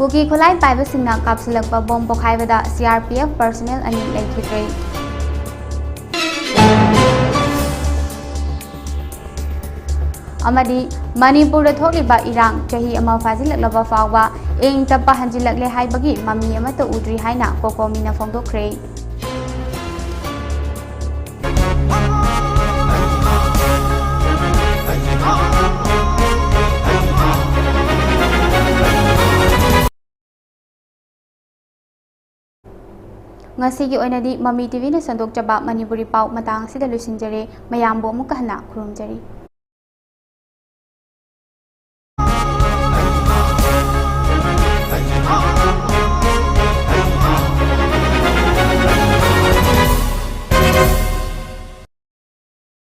ꯀꯨꯀꯤ ꯈꯨꯠꯂꯥꯏ ꯄꯥꯏꯕꯁꯤꯡꯅ ꯀꯥꯞꯁꯤꯜꯂꯛꯄ bomb ꯄꯣꯈꯥꯏꯕꯗ C R P F personnel ꯑꯅꯤ ꯂꯩꯈꯤꯗ꯭ꯔꯦ꯫ ꯑꯃꯗꯤ ꯃꯅꯤꯄꯨꯔꯗ ꯊꯣꯛꯂꯤꯕ ꯏꯔꯥꯡ ꯆꯍꯤ ꯑꯃ ꯐꯥꯖꯤꯜꯂꯛꯂꯕ ꯐꯥꯎꯕ ꯏꯪ ꯇꯞꯄ ꯍꯟꯖꯤꯜꯂꯛꯂꯦ ꯍꯥꯏꯕꯒꯤ ꯃꯃꯤ ꯑꯃꯠꯇ ꯎꯗ꯭ꯔꯤ ꯍꯥꯏꯅ ꯀꯣꯀꯣꯃꯤꯅ ꯐꯣꯡꯗꯣꯛꯈ꯭ꯔꯦ꯫ ꯉꯁꯤꯒꯤ ꯑꯣꯏꯅꯗꯤ ꯃꯃꯤ ꯇꯤꯚꯤꯅ ꯁꯟꯗꯣꯛꯆꯕ ꯃꯅꯤꯄꯨꯔꯤ ꯄꯥꯎ ꯃꯇꯥꯡ ꯑꯁꯤꯗ ꯂꯣꯏꯁꯤꯟꯖꯔꯦ꯫ ꯃꯌꯥꯝꯕꯨ ꯑꯃꯨꯛꯀ ꯍꯟꯅ ꯈꯨꯔꯨꯝꯖꯔꯤ꯫